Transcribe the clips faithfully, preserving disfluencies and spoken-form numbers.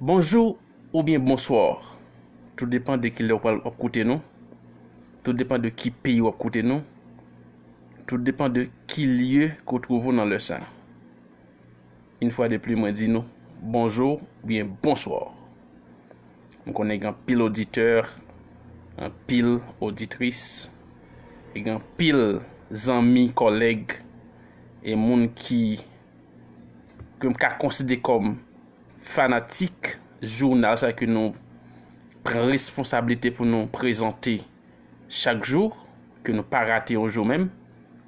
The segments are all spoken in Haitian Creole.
Bonjou oubyen bonswa. Tout depan de ki lè w pral, w ap koute nou. Tout depan de ki peyi w ap koute nou. Tout depan de ki lye ke w twouve w nan lè sa. Yon fwa de pli, mwen di nou bonjou oubyen bonswa. M konnen gen anpil oditè, anpil oditris, e gen anpil zanmi, kòlèg, e moun ki, ke m ka konsidere kòm fanatik jounal sa ke nou pran responsablite pou nou prezante chak jou, ke nou pa rate yon jou menm.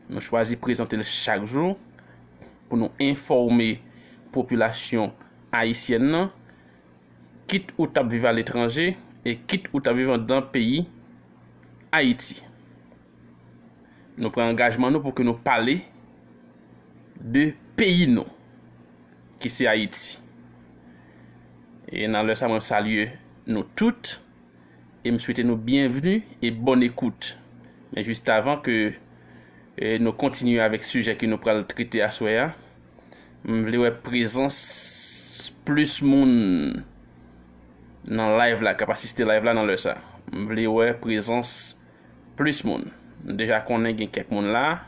Nou chwazi prezante l chak jou pou nou enfòme popilasyon ayisyèn nan, kit ou t ap viv aletranje e kit ou t ap viv anndan peyi Ayiti. Nou pran angajman nou pou ke nou pale de peyi nou, ki se Ayiti. E nan lè sa, mwen salye nou tout e m swete nou byenvni e bòn ekout. Men jis avan ke, e, nou kontinye avèk sijè ke nou pral trete aswè a, m vle wè prezans plis moun nan live la, k ap asiste live la nan lè sa. M vle wè prezans plis moun. Nou deja konnen gen kèk moun la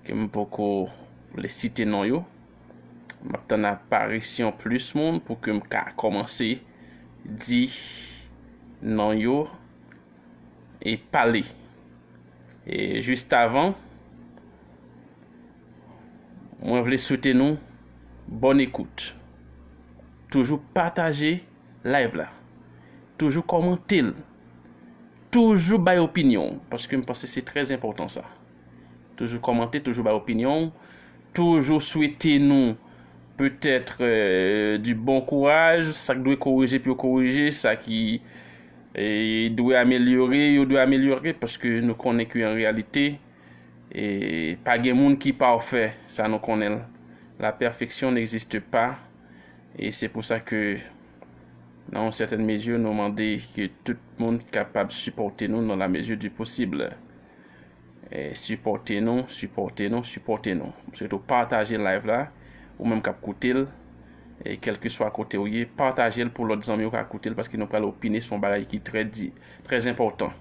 ke m poko vle site non yo. M ap tann aparisyon plis moun pou ke m ka kòmanse di non yo e pale. E jis avan, mwen vle swete nou bòn ekout. Toujou pataje live la. Toujou kòmante l. Toujou bay opinyon w, paske m panse se trè enpòtan sa. Toujou kòmante, toujou bay opinyon w. Toujou swete nou petèt, euh, du bon courage, sa k dwe korije pou yo korije, sa ki, e, dwe amelyore, yo dwe amelyore, paske nou konnen ke an reyalite, e, pa gen moun ki pafè, sa nou konnen l. La perfection n'existe pas, e se pou sa ke, nan yon sètèn mezi, nou mande ke tout moun kapab sipòte nou dans la mesure du possible. E, sipòte nou, sipòte nou, sipòte nou. M swete w pataje live la, ou menm k ap koute l, e kèlkeswa kote w ye, pataje l pou lòt zanmi w ka koute l, paske nou pral opine sou yon bagay ki trè di, trè enpòtan.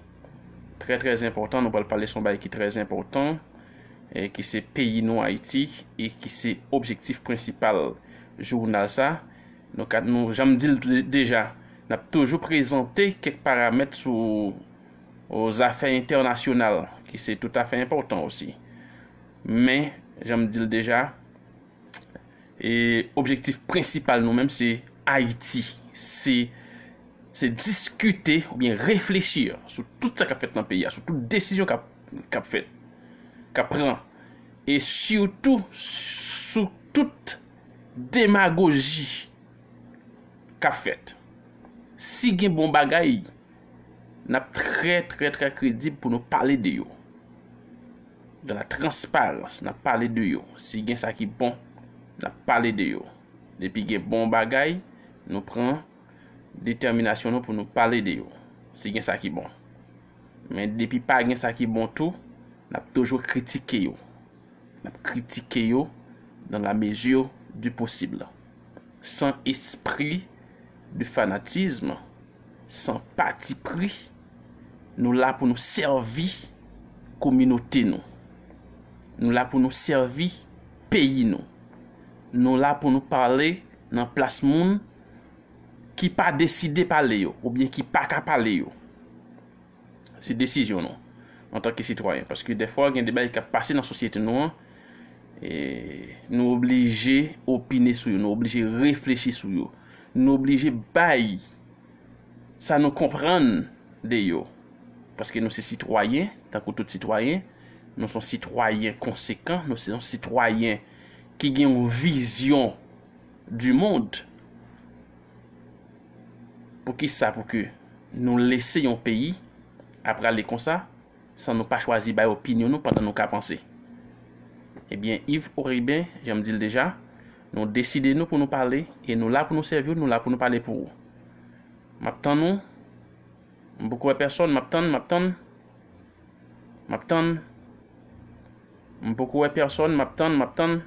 Trè, trè enpòtan, nou pral pale sou yon bagay ki trè enpòtan, e ki se peyi nou, Ayiti, e ki se objektif prensipal jounal sa. Nou ka, nou, jan m di l de-, deja, n ap toujou prezante kèk paramèt sou, o, zafè entènasyonal, ki se toutafè enpòtan osi. Men, jan m di l deja, e objektif prensipal nou menm, se Ayiti. Se, se diskite oubyen reflechi sou tout sa k ap fèt nan peyi a, sou tout desizyon k ap, k ap fèt, k ap pran. E sitou sou tout demagoji k ap fèt. Si gen bon bagay, n ap trè, trè, trè kredib pou nou pale de yo. Dans la transparence, n ap pale de yo. Si gen sa ki bon, n ap pale de yo. Depi gen bon bagay, nou pran detèminasyon nou pou nou pale de yo. Si gen sa ki bon. Men depi pa gen sa ki bon tou, n ap toujou kritike yo. N ap kritike yo dans la mesure du possible. Sans esprit de fanatisme, san patipri, nou la pou nou sèvi kominote nou. Nou la pou nou sèvi peyi nou. Nou la pou nou pale nan plas moun ki pa deside pale yo, oubyen ki pa ka pale yo. Se desizyon nou, antanke sitwayen. Paske dèfwa, gen de bagay k ap pase nan sosyete nou an, e nou oblije opine sou yo, nou oblije reflechi sou yo. Nou oblije bay sa nou konprann de yo. Paske nou se sitwayen, tankou tout sitwayen, nou se yon sitwayen konsekan, nou se yon sitwayen ki gen yon vizyon du monde. Poukisa? Pou ke nou lese yon peyi ap rale konsa, san nou pa chwazi bay opinyon nou pandan nou ka panse? Ebyen, Yves Oriben, jan m di l deja, nou deside nou pou nou pale, e nou la pou nou sèvi w, nou la pou nou pale pou ou. M ap tann ou. M poko wè pèsòn, m ap tann, m ap tann. M ap tann. M poko wè pèsòn, m ap tann, m ap tann.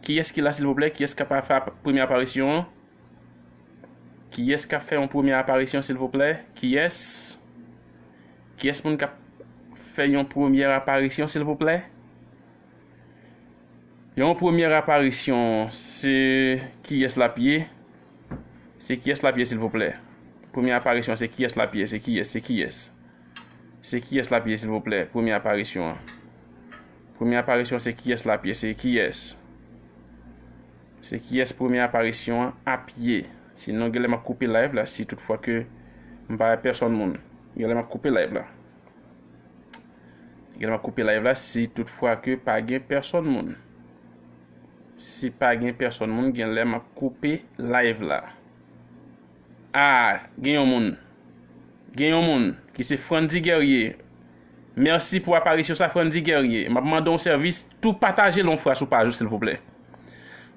Kiyès ki la, silvouplè? Kiyès k ap fè ap-, premye aparisyon an? Kiyès k ap fè yon premyè aparisyon, silvouplè? Kiyès? Kiyès moun k ap fè yon premyè aparisyon, silvouplè? Yon premyè aparisyon, se kiyès l ap ye? Se kiyès l ap ye, silvouplè? Premyè aparisyon, se kiyès l ap ye? Se kiyès? Se kiyès? Se kiyès l ap ye, silvouplè? Premyè aparisyon an. Premyè aparisyon, se kiyès l ap ye? Se kiyès? Se kiyès premyè aparisyon an ap ye? Sinon, genlè m ap koupe live la, si toutfwa ke m pa wè pèsòn moun. Genlè m ap koupe live la. Genlè m ap koupe live la, si toutfwa ke pa gen pèsòn moun. Si pa gen pèsòn moun, genlè m ap koupe live la. Ah, gen yon moun. Gen yon moun ki se Frandy Guerrier. Mèsi pou aparisyon sa, Frandy Guerrier. M ap mande w sèvis, tou pataje l yon fwa sou paj ou, silvouplè.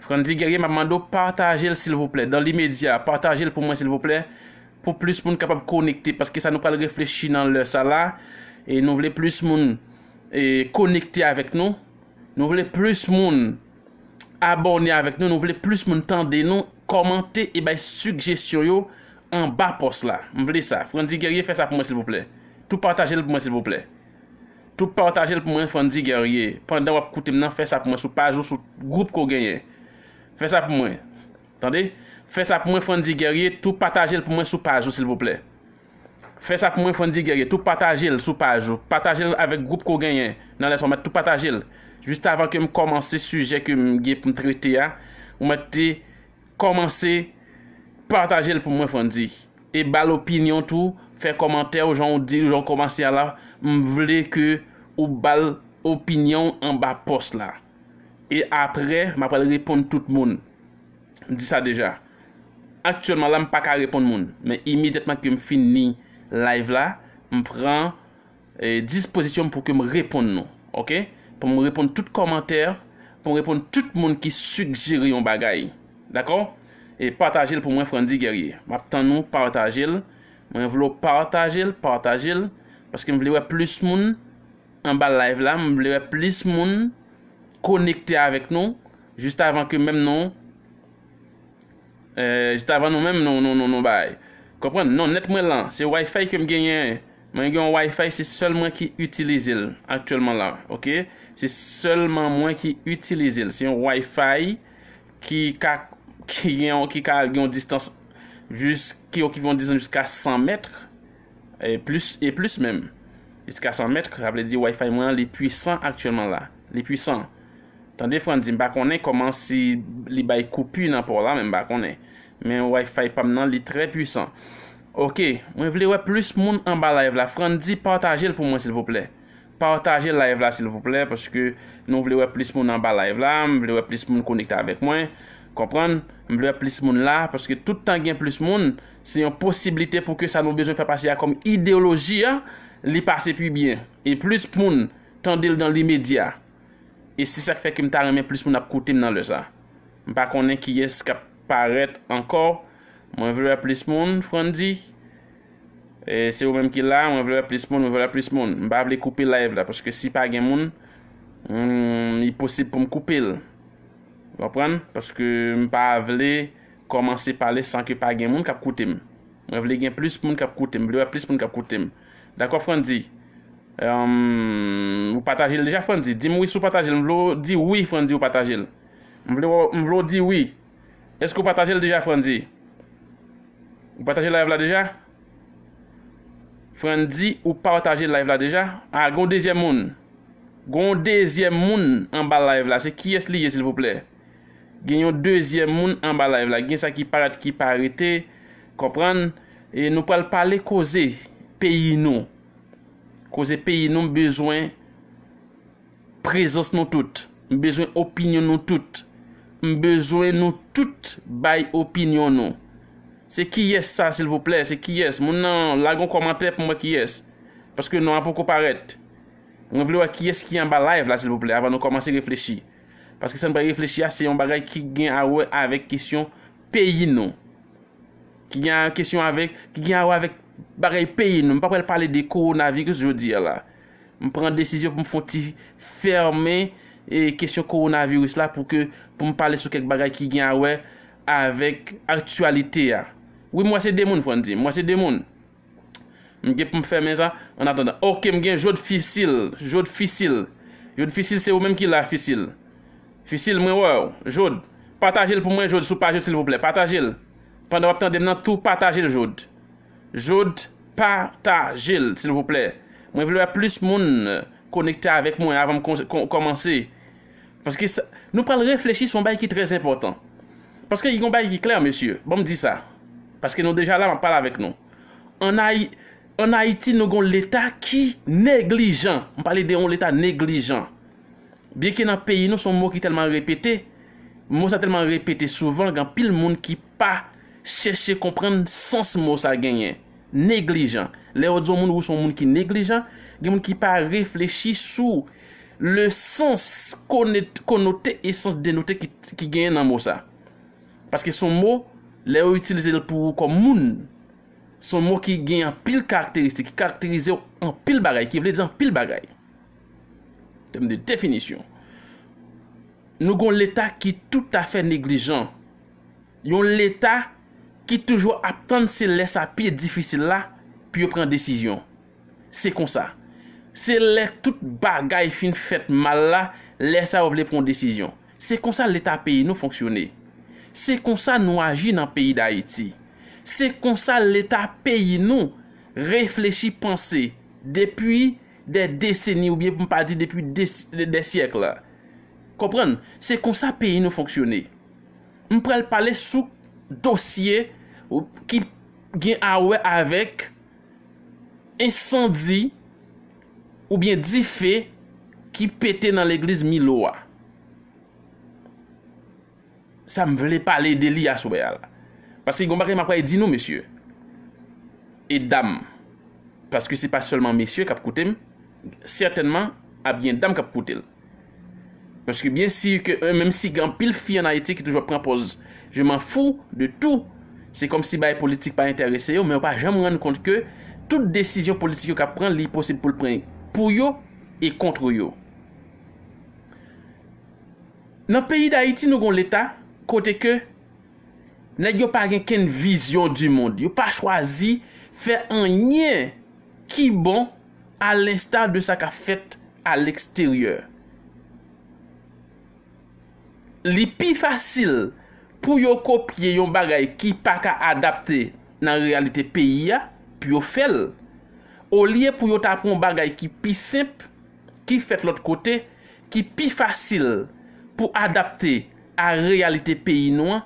Frandy Guerrier, m ap mande w pataje l, silvouplè. Dan limedya, pataje l pou mwen, silvouplè. Pou plis moun kapab konekte, paske sa nou pral reflechi nan lè sa la. E nou vle plis moun e, konekte avèk nou. Nou vle plis moun abòne avèk nou. Nou vle plis moun tande nou, kòmante e bay sijesyon yo anba pòs la. M vle sa. Frandy Guerrier, fè sa pou mwen, silvouplè. Tou pataje l pou mwen, silvouplè. Tou pataje l pou mwen, Frandy Guerrier. Pandan w ap koute m nan, fè sa pou mwen sou paj ou, sou gwoup ke w genyen. Fè sa pou mwen. Tande? Fè sa pou mwen, Frandy Guerrier. Tou pataje l pou mwen sou paj ou, silvouplè. Fè sa pou mwen, Frandy Guerrier. Tou pataje l sou paj ou. Pataje l avèk gwoup ke w genyen nan lè sa. Ou mèt tou pataje l. Jis avan ke m kòmanse sijè ke m gen pou m trete a, ou mèt te kòmanse pataje l pou mwen, Frandy. E ba l opinyon tou, fè kòmantè w, jan w di, jan w kòmanse a la. M vle ke ou ba l opinyon w anba pòs la. E apre, m ap pral reponn tout moun. M di sa deja. Aktyèlman la, m pa ka reponn moun. Men imedyatman ke m fini live la, m pran e, dispozisyon m pou ke m reponn nou. Oke? Pou m reponn tout kòmantè, pou m reponn tout moun ki sigjere yon bagay. Dakò? E pataje l pou mwen, Frandy Guerrier. M ap tann ou pataje l. Mwen vle w pataje l, pataje l. Paske m vle wè plis moun anba live la. M vle wè plis moun konekte avèk nou. Jis avan ke menm nou, e, jis avan nou menm, nou, nou, nou, nou bay. Konprann? Non, nèt mwen lan. Se Wi-Fi ke m genyen. Mwen gen yon Wi-Fi, se sèl mwen ki itilize l aktyèlman la. Oke? Se sèlman mwen ki itilize l. Se yon Wi-Fi ki ka, ki gen, ki ka gen yon distans jis, ki okipe yon distans jiska san mèt. E plis, e plis menm. Jiska san mèt, sa vle di Wi-Fi mwen an, li pwisan aktyèlman la. Li pwisan. Tande, Frandy, m pa konnen kòman si li bay koupi nan pa w la, men m pa konnen. Men Wi-Fi pa m nan, li trè pwisan. Oke, mwen vle wè plis moun anba live la. Frandy, pataje l pou mwen, silvouplè. Pataje live la, silvouplè, paske nou vle wè plis moun anba live la. M vle wè plis moun konekte avèk mwen. Konprann? M vle wè plis moun la, paske tout tan gen plis moun, se yon posiblite pou ke sa nou bezwen fè pase a kòm ideyoloji a, li pase pi byen. E plis moun tande l dan limedya. E se sa k fè ke m ta renmen plis moun ap koute m nan lè sa. M pa konnen kiyès k ap parèt ankò. Mwen vle wè plis moun, Frandy. E se ou menm ki la, mwen vle wè plis moun, mwen vle wè plis moun. M pa vle koupe live la, paske si pa gen moun, hmm, li posib pou m koupe l. Ou konprann? Paske m pa vle kòmanse pale san ke pa gen moun k ap koute m. Mwen vle gen plis moun k ap koute m. M vle wè plis moun k ap koute m. Dakò, Frandy? Em, ou pataje l deja, Frandy? Di m wi si w pataje l. M vle w di wi, Frandy, ou pataje l. M vle w, m vle w di wi. Èske w pataje l deja, Frandy? Ou pataje live la deja? Frandy, ou pataje live la deja? A, gen yon dezyèm moun. Gen yon dezyèm moun anba live la. Se kiyès li ye, silvouplè? Gen yon dezyèm moun anba live la. Gen sa ki parèt, ki pa rete. Konprann? E nou pral pale koze peyi nou. Koze peyi nou, m bezwen prezans nou tout. M bezwen opinyon nou tout. M bezwen nou tout bay opinyon nou. Se kiyès sa, silvouplè? Se kiyès? Moun nan, lage yon kòmantè pou m wè kiyès. Paske non an poko parèt. Mwen vle wè kiyès ki anba live la, silvouplè, avan nou kòmanse reflechi. Paske sa n pral reflechi a, se yon bagay ki gen a wè avèk kesyon peyi nou. Ki gen kesyon avèk, ki gen a wè avèk bagay peyi nou. M pa pral pale de kowonaviris jodi a la. M pran desizyon pou m fè yon ti fèmen, e, kesyon kowonaviris la pou ke, pou m pale sou kèk bagay ki gen a wè avèk aktyalite a. Wi, m wè se de moun, Frandy. M wè se de moun. M gen pou m fèmen sa. An atandan. Ok, m gen Jod Fisil. Jod Fisil. Jod Fisil, se ou menm ki la, Fisil. Fisil, mwen wè w. Jod. Pataje l pou mwen, Jod, sou paj ou, silvouplè. Pataje l. Pandan w ap tande m nan, tou pataje l, Jod. Jod, pataje l, silvouplè. Mwen vle wè plis moun konekte avèk mwen avan m kon- kon- kòmanse. Paske sa- nou pral reflechi sou yon bagay ki trè enpòtan. Paske yon bagay ki klè, mesye, ban m di sa. Paske nou deja la, m ap pale avèk nou. Ann Ayi- ann Ayiti, nou gon leta ki neglijan. M pale de yon leta neglijan. Byenke nan peyi nou, se yon mo ki tèlman repete, mo sa tèlman repete souvan, gen anpil moun ki pa chèche konprann sans mo sa genyen. Neglijan. Lè yo di yon moun ou se yon moun ki neglijan, gen moun ki pa reflechi sou le sans konet- konote e sans denote ki, ki genyen nan mo sa. Paske se yon mo, lè yo itilize l pou ou kòm moun, se yon mo ki gen anpil karakteristik, ki karakterize anpil bagay, ki vle di anpil bagay. Tèm de definisyon. Nou gon leta ki toutafè neglijan. Yon leta ki toujou ap tann se lè sa pi difisil la pou yo pran desizyon. Se konsa. Se lè tout bagay fin fèt mal la, lè sa yo vle pran desizyon. Se konsa leta peyi nou fonksyone. Se konsa nou aji nan peyi Dayiti. Se konsa leta peyi nou reflechi, panse depi dè deseni oubyen pou m pa di depi dè, dè syèk la. Konprann? Se konsa peyi nou fonksyone. M pral pale sou dosye ki gen a wè avèk ensandi oubyen dife ki pete nan legliz Milo a. Sa m vle pale de li aswè a la. Paske gon bagay m ap pral di nou, mesye e dam. Paske se pa sèlman mesye k ap koute m. Sètènman, ap gen dam k ap koute l. Paske byen si ke, euh, menm si gen anpil fi ann Ayiti ki toujou ap pran pòz je m'en fous de tout, se kòmsi bagay politik pa enterese yo, men yo pa janm rann kont ke tout desizyon politik yo k ap pran, li posib pou l pran pou yo e kont yo. Nan peyi Dayiti, nou gon leta kote ke nèg yo pa gen kenn vizyon di mond. Yo pa chwazi fè anyen ki bon, a lensta de sa k ap fèt a leksteryè. Li pi fasil pou yo kopye yon bagay ki pa ka adapte nan reyalite peyi a, pou yo fè l, olye pou yo ta pran yon bagay ki pi senp, ki fèt lòt kote, ki pi fasil pou adapte a reyalite peyi nou an,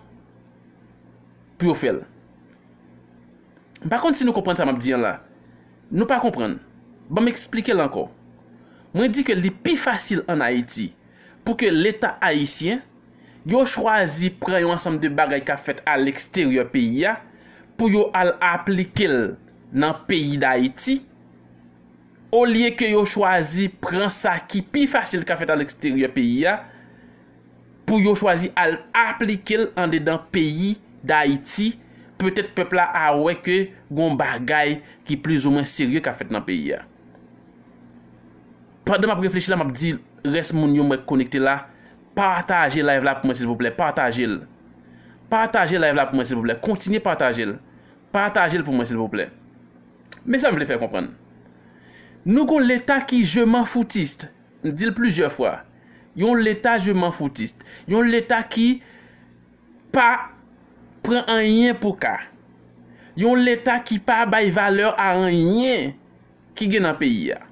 pou yo fè l. M pa konn si nou konprann sa m ap di an la. Nou pa konprann. Ban m eksplike l ankò. Mwen di ke li pi fasil ann Ayiti pou ke Leta ayisyen yo chwazi pran yon ansanm de bagay k ap fèt aleksteryè peyi a pou yo al aplike l nan peyi Dayiti, olye ke yo chwazi pran sa ki pi fasil k ap fèt aleksteryè peyi a, pou yo chwazi al aplike l andedan peyi Dayiti, petèt pèp la a wè ke gon bagay ki plizoumwen serye k ap fèt nan peyi a. Pandan m ap reflechi la, m ap di rès moun yo m wè k konekte la, pataje live la pou mwen silvouplè, pataje l. Pataje live la pou mwen silvouplè, kontinye pataje l. Pataje l pou mwen silvouplè. Men sa m vle fè konprann. Nou gon Leta ki je m'en foutiste. M di l plizyè fwa. Yon Leta je m'en foutiste. Yon Leta ki pa pran anyen pou ka. Yon Leta ki pa bay valè a anyen ki gen nan peyi a.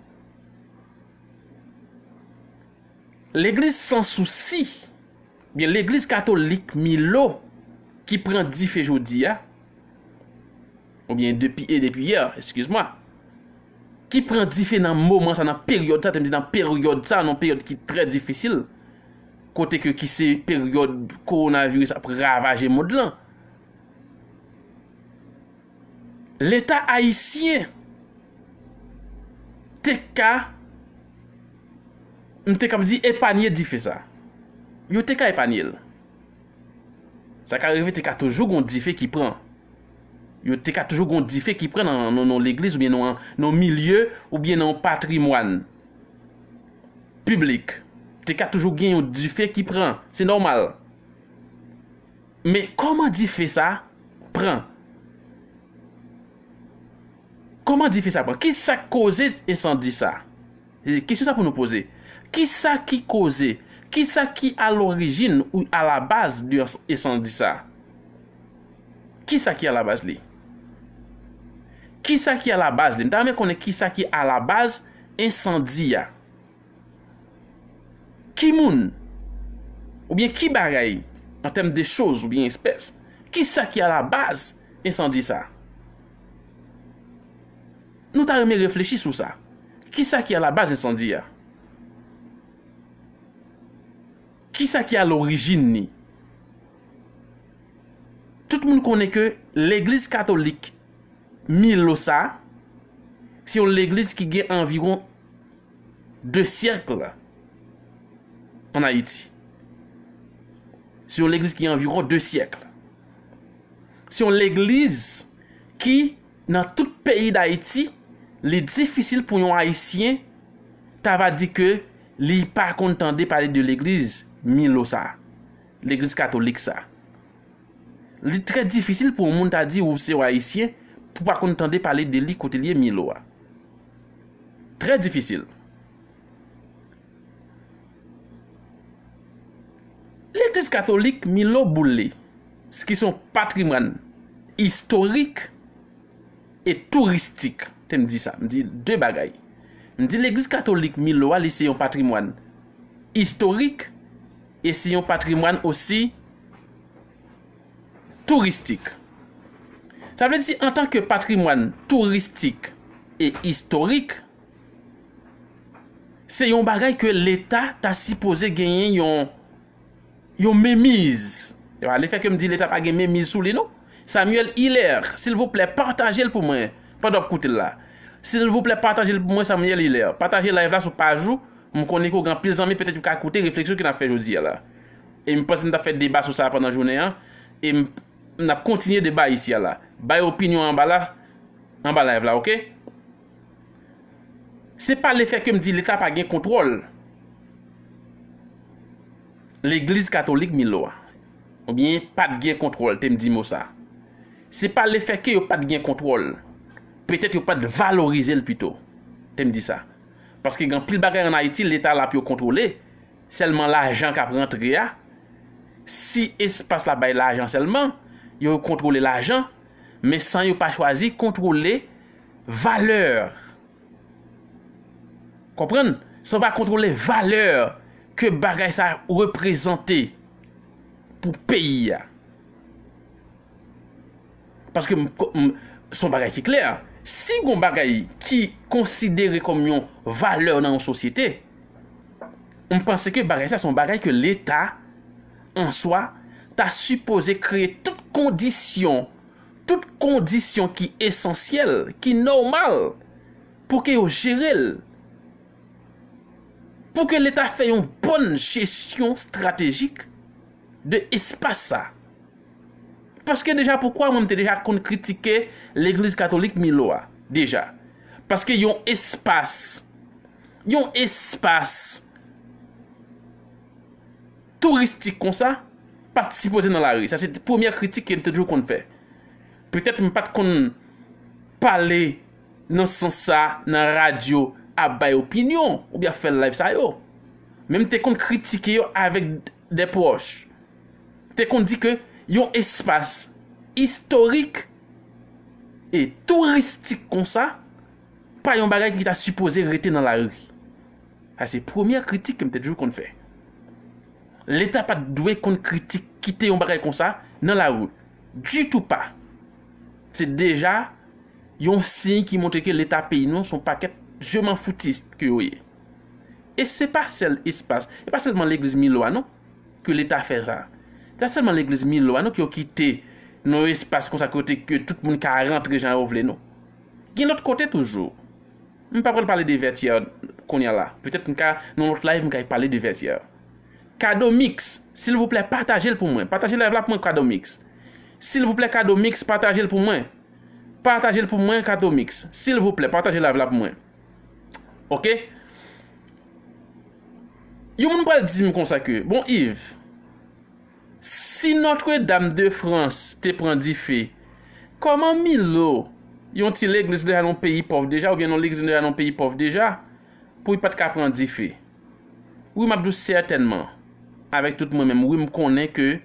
Legliz San Sousi, byen legliz katolik Milo ki pran dife jodi a, oubyen depi, e depi yè, excuse-moi, ki pran dife nan moman sa, nan peryòd sa, te m di nan peryòd sa, nan peryòd ki trè difisil, kote ke ki se peryòd kowonaviris ap ravaje mond lan. Leta ayisyen te ka, m te kab di, epanye dife sa. Yo te ka epanye l. Sa ka rive te ka toujou gon dife ki pran. Yo te ka toujou gon dife ki pran nan, nan, nan legliz oubyen nan, nan milye oubyen nan patrimwàn piblik. Te ka toujou gen yon dife ki pran. Se nòmal. Men kòman dife sa pran? Kòman dife sa pran? Kisa k koze ensandi sa? Se kesyon sa pou nou poze. Kisa ki koze? Kisa ki a lorijin ou a la baz de ensandi sa? Kisa ki a la baz li? Kisa ki a la baz li? M ta renmen konnen kisa ki a la baz ensandi a. Ki moun? Oubyen ki bagay, an tèm de choz oubyen espès? Kisa ki a la baz ensandi sa? Nou ta renmen reflechi sou sa. Kisa ki a la baz ensandi a? Kisa ki a lorijin li? Tout moun konnen ke legliz katolik Milo sa, se yon legliz ki gen anviwon de syèk ann Ayiti. Se yon legliz ki gen anviwon de syèk. Se yon legliz ki, nan tout peyi Dayiti, li difisil pou yon Ayisyen ta va di ke li pa konn tande pale de legliz Milo sa, legliz katolik sa. Li trè difisil pou yon moun ta di ou se yon Ayisyen pou pa konn tande pale de li kote li ye Milo a. Trè difisil. Legliz katolik Milo Boule, ki se yon patrimwàn istorik e touristik, te m di sa, m di de bagay. M di legliz katolik Milo a, li se yon patrimwàn istorik e se yon patrimwàn osi touristik. Sa vle di, antanke patrimwàn touristik e istorik, se yon bagay ke Leta ta sipoze genyen yon, yon menmiz. Se pa lefèt ke m di Leta pa gen menmiz sou li, non. Samuel Hilaire, silvouplè, pataje l pou mwen pandan w ap koute l la. Silvouplè, pataje l pou mwen, Samuel Hilaire. Pataje live la sou paj ou. M konnen ke w gen anpil zanmi, petèt, yo ka koute refleksyon ke n ap fè jodi a la. E m panse n t ap fè deba sou sa pandan jounen an. E m, n ap kontinye deba isi a la. Bay opinyon anba la, anba live la, oke? Se pa lefèt ke m di Leta pa gen kontwòl legliz katolik Milo a, oubyen pa t gen kontwòl, te m di mo sa. Se pa lefèt ke yo pa t gen kontwòl. Petèt yo pa t valorize l pito, te m di sa. Paske gen anpil bagay ann Ayiti, Leta la pou yo kontwole, sèlman lajan k ap rantre a. Si espas la bay lajan sèlman, yo kontwole lajan, men san yo pa chwazi kontwole valè. Konprann? San pa kontwole valè ke bagay sa reprezante pou peyi a. Paske m, m, se yon bagay ki klè. Si gon bagay ki konsidere kòm yon valè nan yon sosyete, m panse ke bagay sa se yon bagay ke Leta, an swa, ta sipoze kreye tout kondisyon, tout kondisyon ki esansyèl, ki nòmal, pou ke yo jere l, pou ke Leta fè yon bòn jesyon estratejik de espas sa. Paske deja, poukwa mwen m te deja konn kritike legliz katolik Milo a, deja? Paske yon espas, yon espas touristik konsa pa t sipoze nan lari. Sa se premyè kritik ke m te toujou konn fè. Petèt m pa t konn pale nan sans sa nan radyo, ap bay opinyon oubyen ap fè live sa yo. Men m te konn kritike yo avèk de pwòch. Te konn di ke yon espas istorik e touristik konsa pa yon bagay ki ta sipoze rete nan lari. Sa se premyè kritik ke m te toujou konn fè. Leta pa t dwe konn kritik, kite yon bagay konsa nan lari. Ditou pa. Se deja yon siy ki montre ke Leta peyi nou se yon pakèt je m'en foutistes ke yo ye. E se pa sèl espas, e pa sèlman legliz Milo a non ke Leta fè sa. Se pa sèlman legliz Milo a non ke yo kite nan yon espas konsa kote ke tout moun ka rantre jan yo vle non. Gen lòt kote toujou. M pa pral pale de Vètyè kounye a la. Petèt m ka, nan lòt live, m ka pale de Vètyè. Kado Mix, silvouplè, pataje l pou mwen. Pataje live la pou mwen, Kado Mix. Silvouplè, Kado Mix, pataje l pou mwen. Pataje l pou mwen, Kado Mix. Silvouplè, pataje live la pou mwen. Oke? Yon moun pral di m konsa ke, bon, Yves, si Notre-Dame de France te pran dife, kòman Milo yon ti legliz deja nan yon peyi pòv deja, oubyen yon legliz deja nan yon peyi pòv deja, pou li pa t ka pran dife. Wi, m ap di w sètènman, avèk tout mwen menm, wi, m konnen ke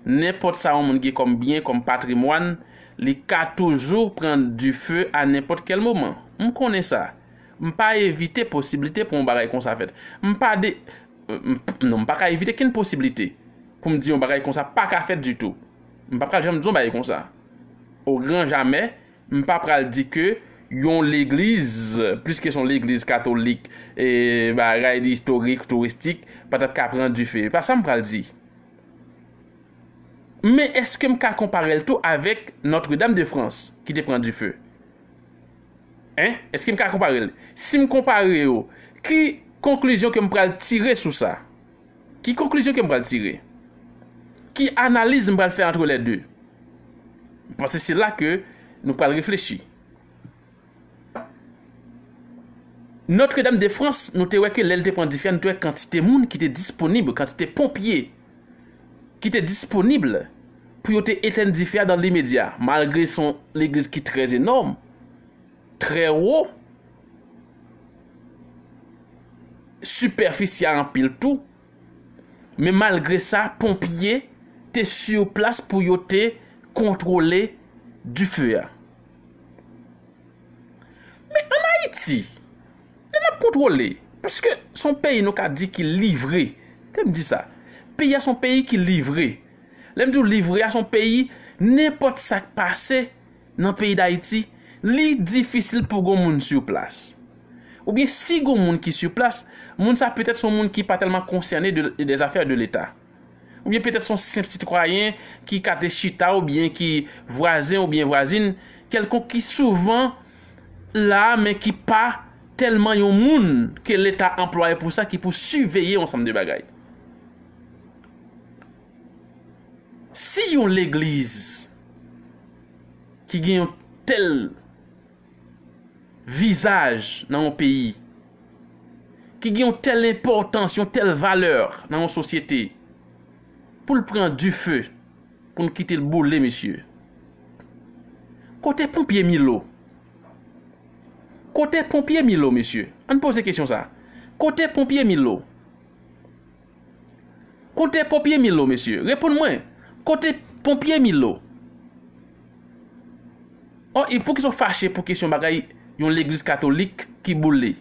nenpòt sa yon moun gen kòm byen, kòm patrimwàn, li ka toujou pran dife a nenpòt kèl moman. M konnen sa. M pa evite posiblite pou yon bagay konsa fèt. M pa de, m, non, m pa ka evite kenn posiblite pou m di yon bagay konsa pa ka fèt ditou. M pa pral janm di yon bagay konsa. O gran jamè, m pa pral di ke yon legliz, pliske se yon legliz katolik, e bagay li istorik, touristik, pa t ap ka pran dife. E pa sa m pral di. Men èske m ka konpare l tou avèk Notre-Dame de France ki te pran dife? Hein? Èske m ka konpare l? Si m konpare yo, ki konklizyon ke m pral tire sou sa? Ki konklizyon ke m pral tire? Ki analiz m pral fè entre les deux? Paske se la ke nou pral reflechi. Notre-Dame de France, nou te wè ke lè l te pran dife a, nou te wè kantite moun ki te disponib, kantite ponpye ki te disponib pou yo te etenn dife a dans l'immédiat, malgre se yon legliz ki trè enòm, trè wo, sipèfisi a anpil tou, men malgre sa, ponpye te sou plas pou yo te kontwole dife a. Men ann Ayiti, lè n ap kontwole, paske se yon peyi nou ka di ki livre, te m di sa, peyi a se yon peyi ki livre. Lè m di w livre a, se yon peyi, nenpòt sa k pase nan peyi Dayiti, li difisil pou gon moun sou plas. Oubyen si gon moun ki sou plas, moun sa petèt se yon moun ki pa tèlman konsène de, des affaires de l'État. Oubyen petèt se yon senp sitwayen ki ka te chita oubyen ki vwazen oubyen vwazin kèlkonk ki souvan la, men ki pa tèlman yon moun ke Leta anplwaye pou sa, ki pou siveye yon ansanm de bagay. Si yon legliz ki gen yon tèl vizaj nan yon peyi, ki gen yon tèl enpòtans, yon tèl valè nan yon sosyete, pou l pran dife, pou n kite l boule, mesye. Kote ponpye Milo? Kote ponpye Milo, mesye? Ann poze kesyon sa. Kote ponpye Milo? Kote ponpye Milo, mesye? Reponn mwen. Kote ponpye Milo? O, e poukisa w fache pou kesyon bagay yon legliz katolik ki boule?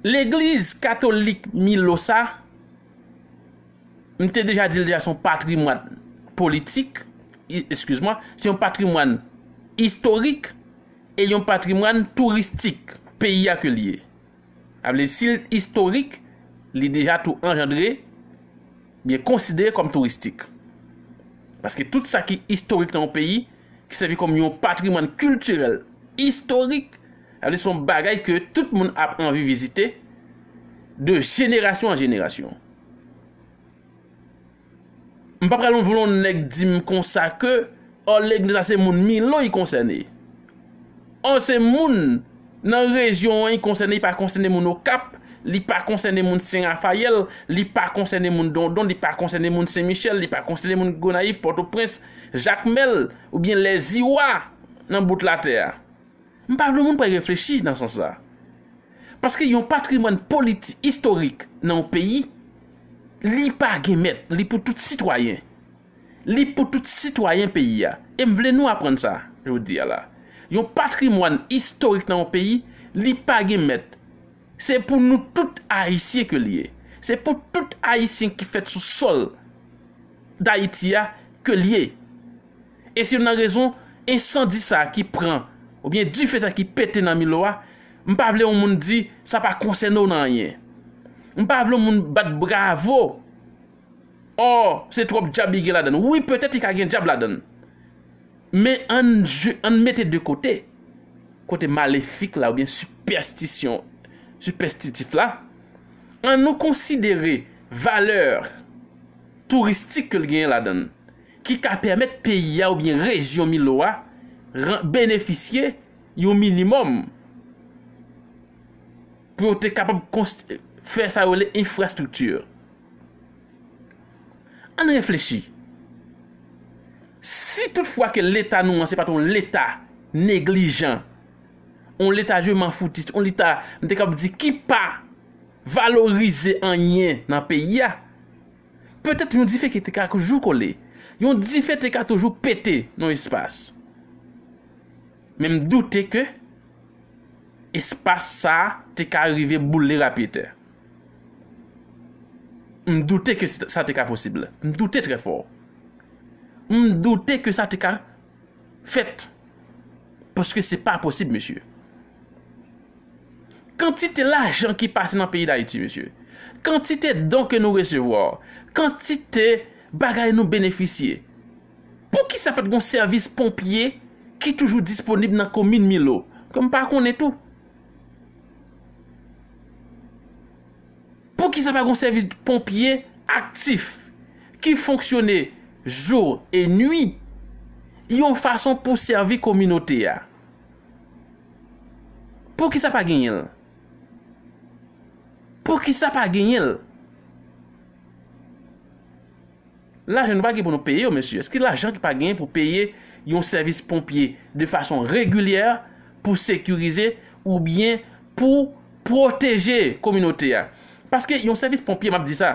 Legliz katolik Milo sa, m te deja di l deja, se yon patrimwàn politik, e, eskiz mwen, se yon patrimwàn istorik e yon patrimwàn touristik peyi a ke l ye. Sa vle di, si l istorik, li deja tou anjandre, byen konsidere kòm touristik. Paske tout sa ki istorik nan yon peyi, ki sèvi kòm yon patrimwàn kiltirèl istorik, sa vle di se yon bagay ke tout moun ap anvi vizite de jenerasyon an jenerasyon. M pa pral voye yon nèg di m konsa ke, o, legliz la se moun Milo i konsène. O, se moun nan rejyon an i konsène, i pa konsène moun Okap, li pa konsène moun Sen Rafayèl, li pa konsène moun Dondon, li pa konsène moun Sen Michèl, li pa konsène moun Gonayiv, Pòtoprens, Jakmèl, oubyen Lèziwa nan bout latè a. M pa vle moun pral reflechi nan sans sa. Paske yon patrimwàn politi-, istorik nan yon peyi, li pa gen mèt, li pou tout sitwayen. Li pou tout sitwayen peyi a. E m vle nou aprann sa, jodi a la. Yon patrimwàn istorik nan yon peyi, li pa gen mèt. Se pou nou tout Ayisyen ke li ye. Se pou tout Ayisyen ki fèt sou sòl Dayiti a ke li ye. E se youn nan rezon ensandi sa ki pran, oubyen dife sa ki pete nan Milo a, m pa vle yon moun di sa pa konsène w nan anyen. M pa vle yon moun bat bravo. O, se twòp dyab ki gen ladan l. Wi, petèt li ka gen dyab ladan l. Men ann je-, ann mete de kote, kote malefik la oubyen sipèstisyon, sipèstitif la, ann nou konsidere valè touristik ke l genyen ladan l, ki ka pèmèt peyi a oubyen rejyon Milo a ran-, benefisye yon minimòm pou yo te kapab konst-, fè sa yo rele enfrastrikti. Ann reflechi. Si toutfwa ke Leta nou an se pa t yon Leta neglijan, yon Leta je m'en foutis, yon Leta, m te kab di, ki pa valorize anyen nan peyi a, petèt yon dife ki te ka toujou kole, yon dife te ka toujou pete nan espas. Men m doute ke espas sa a te ka rive boule rapyetè. M doute ke sa te ka posib. M doute trè fò. M doute ke sa te ka fèt. Paske se pa posib, mesye. Kantite lajan ki pase nan peyi Dayiti, mesye. Kantite don ke nou resevwa. Kantite bagay nou benefisye. Poukisa pa t gon sèvis ponpye ki toujou disponib nan komin Milo? Ke m pa konnen tou. Poukisa pa gon sèvis ponpye aktif ki fonksyone jou e nwi yon fason pou sèvi kominote a? Poukisa pa genyen l? Poukisa pa genyen l? Lajan nou pa gen pou nou peye yo, mesye. Èske lajan ki pa genyen pou peye yon sèvis ponpye de fason regilyè pou sekirize oubyen pou pwoteje kominote a? Paske yon sèvis ponpye, m ap di sa,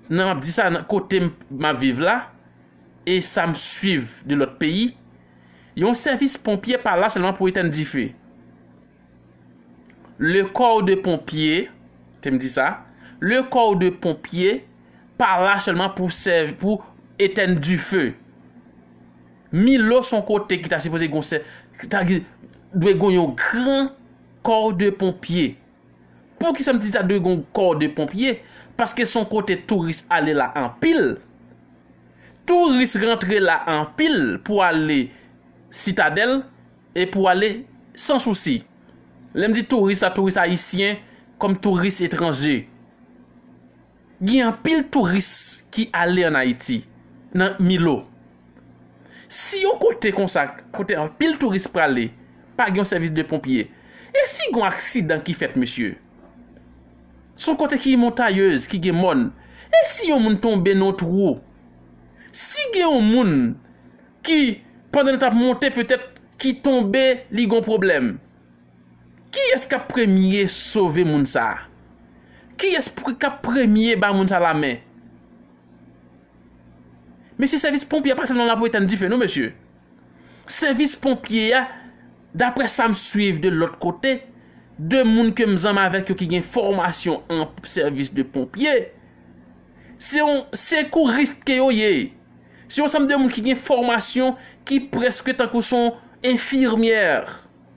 nan m ap di sa nan kote m, m ap viv la, e sa m swiv de lòt peyi, yon sèvis ponpye pa la sèlman pou etèn dife. Le corps de pompier, te m di sa, le corps de pompier pa la sèlman pou sèvi, pou etèn dife. Milo se yon kote ki ta sipoze gon sè, ki ta dwe gon yon gran corps de pompier. Poukisa m di ta dwe gon corps de pompier? Paske se yon kote touris ale la anpil. Touris rantre la anpil pou ale Sitadèl e pou ale Sans Souci. Lè m di touris la, touris ayisyen kòm touris etranje. Gen anpil touris ki ale ann Ayiti, nan Milo. Si yon kote konsa, kote anpil touris prale, pa gen yon sèvis de ponpye, e si gen yon aksidan ki fèt, mesye? Se yon kote ki montayez, ki gen mòn. E si yon moun tonbe nan yon twou? Si gen yon moun ki, pandan l t ap monte, petèt, ki tonbe, li gen yon pwoblèm, kiyès k ap premye sove moun sa a? Kiyès k ap premye ba moun sa a lamen? Mesye, sèvis ponpye a pa sèlman la pou etèn dife, non, mesye. Sèvis ponpye a, daprè sa m swiv de lòt kote, de moun ke m zanmi avèk yo ki gen fòmasyon an sèvis de ponpye, se yon sekouris ke yo ye. Se yon sanm de moun ki gen fòmasyon ki prèske tankou se yon enfimyè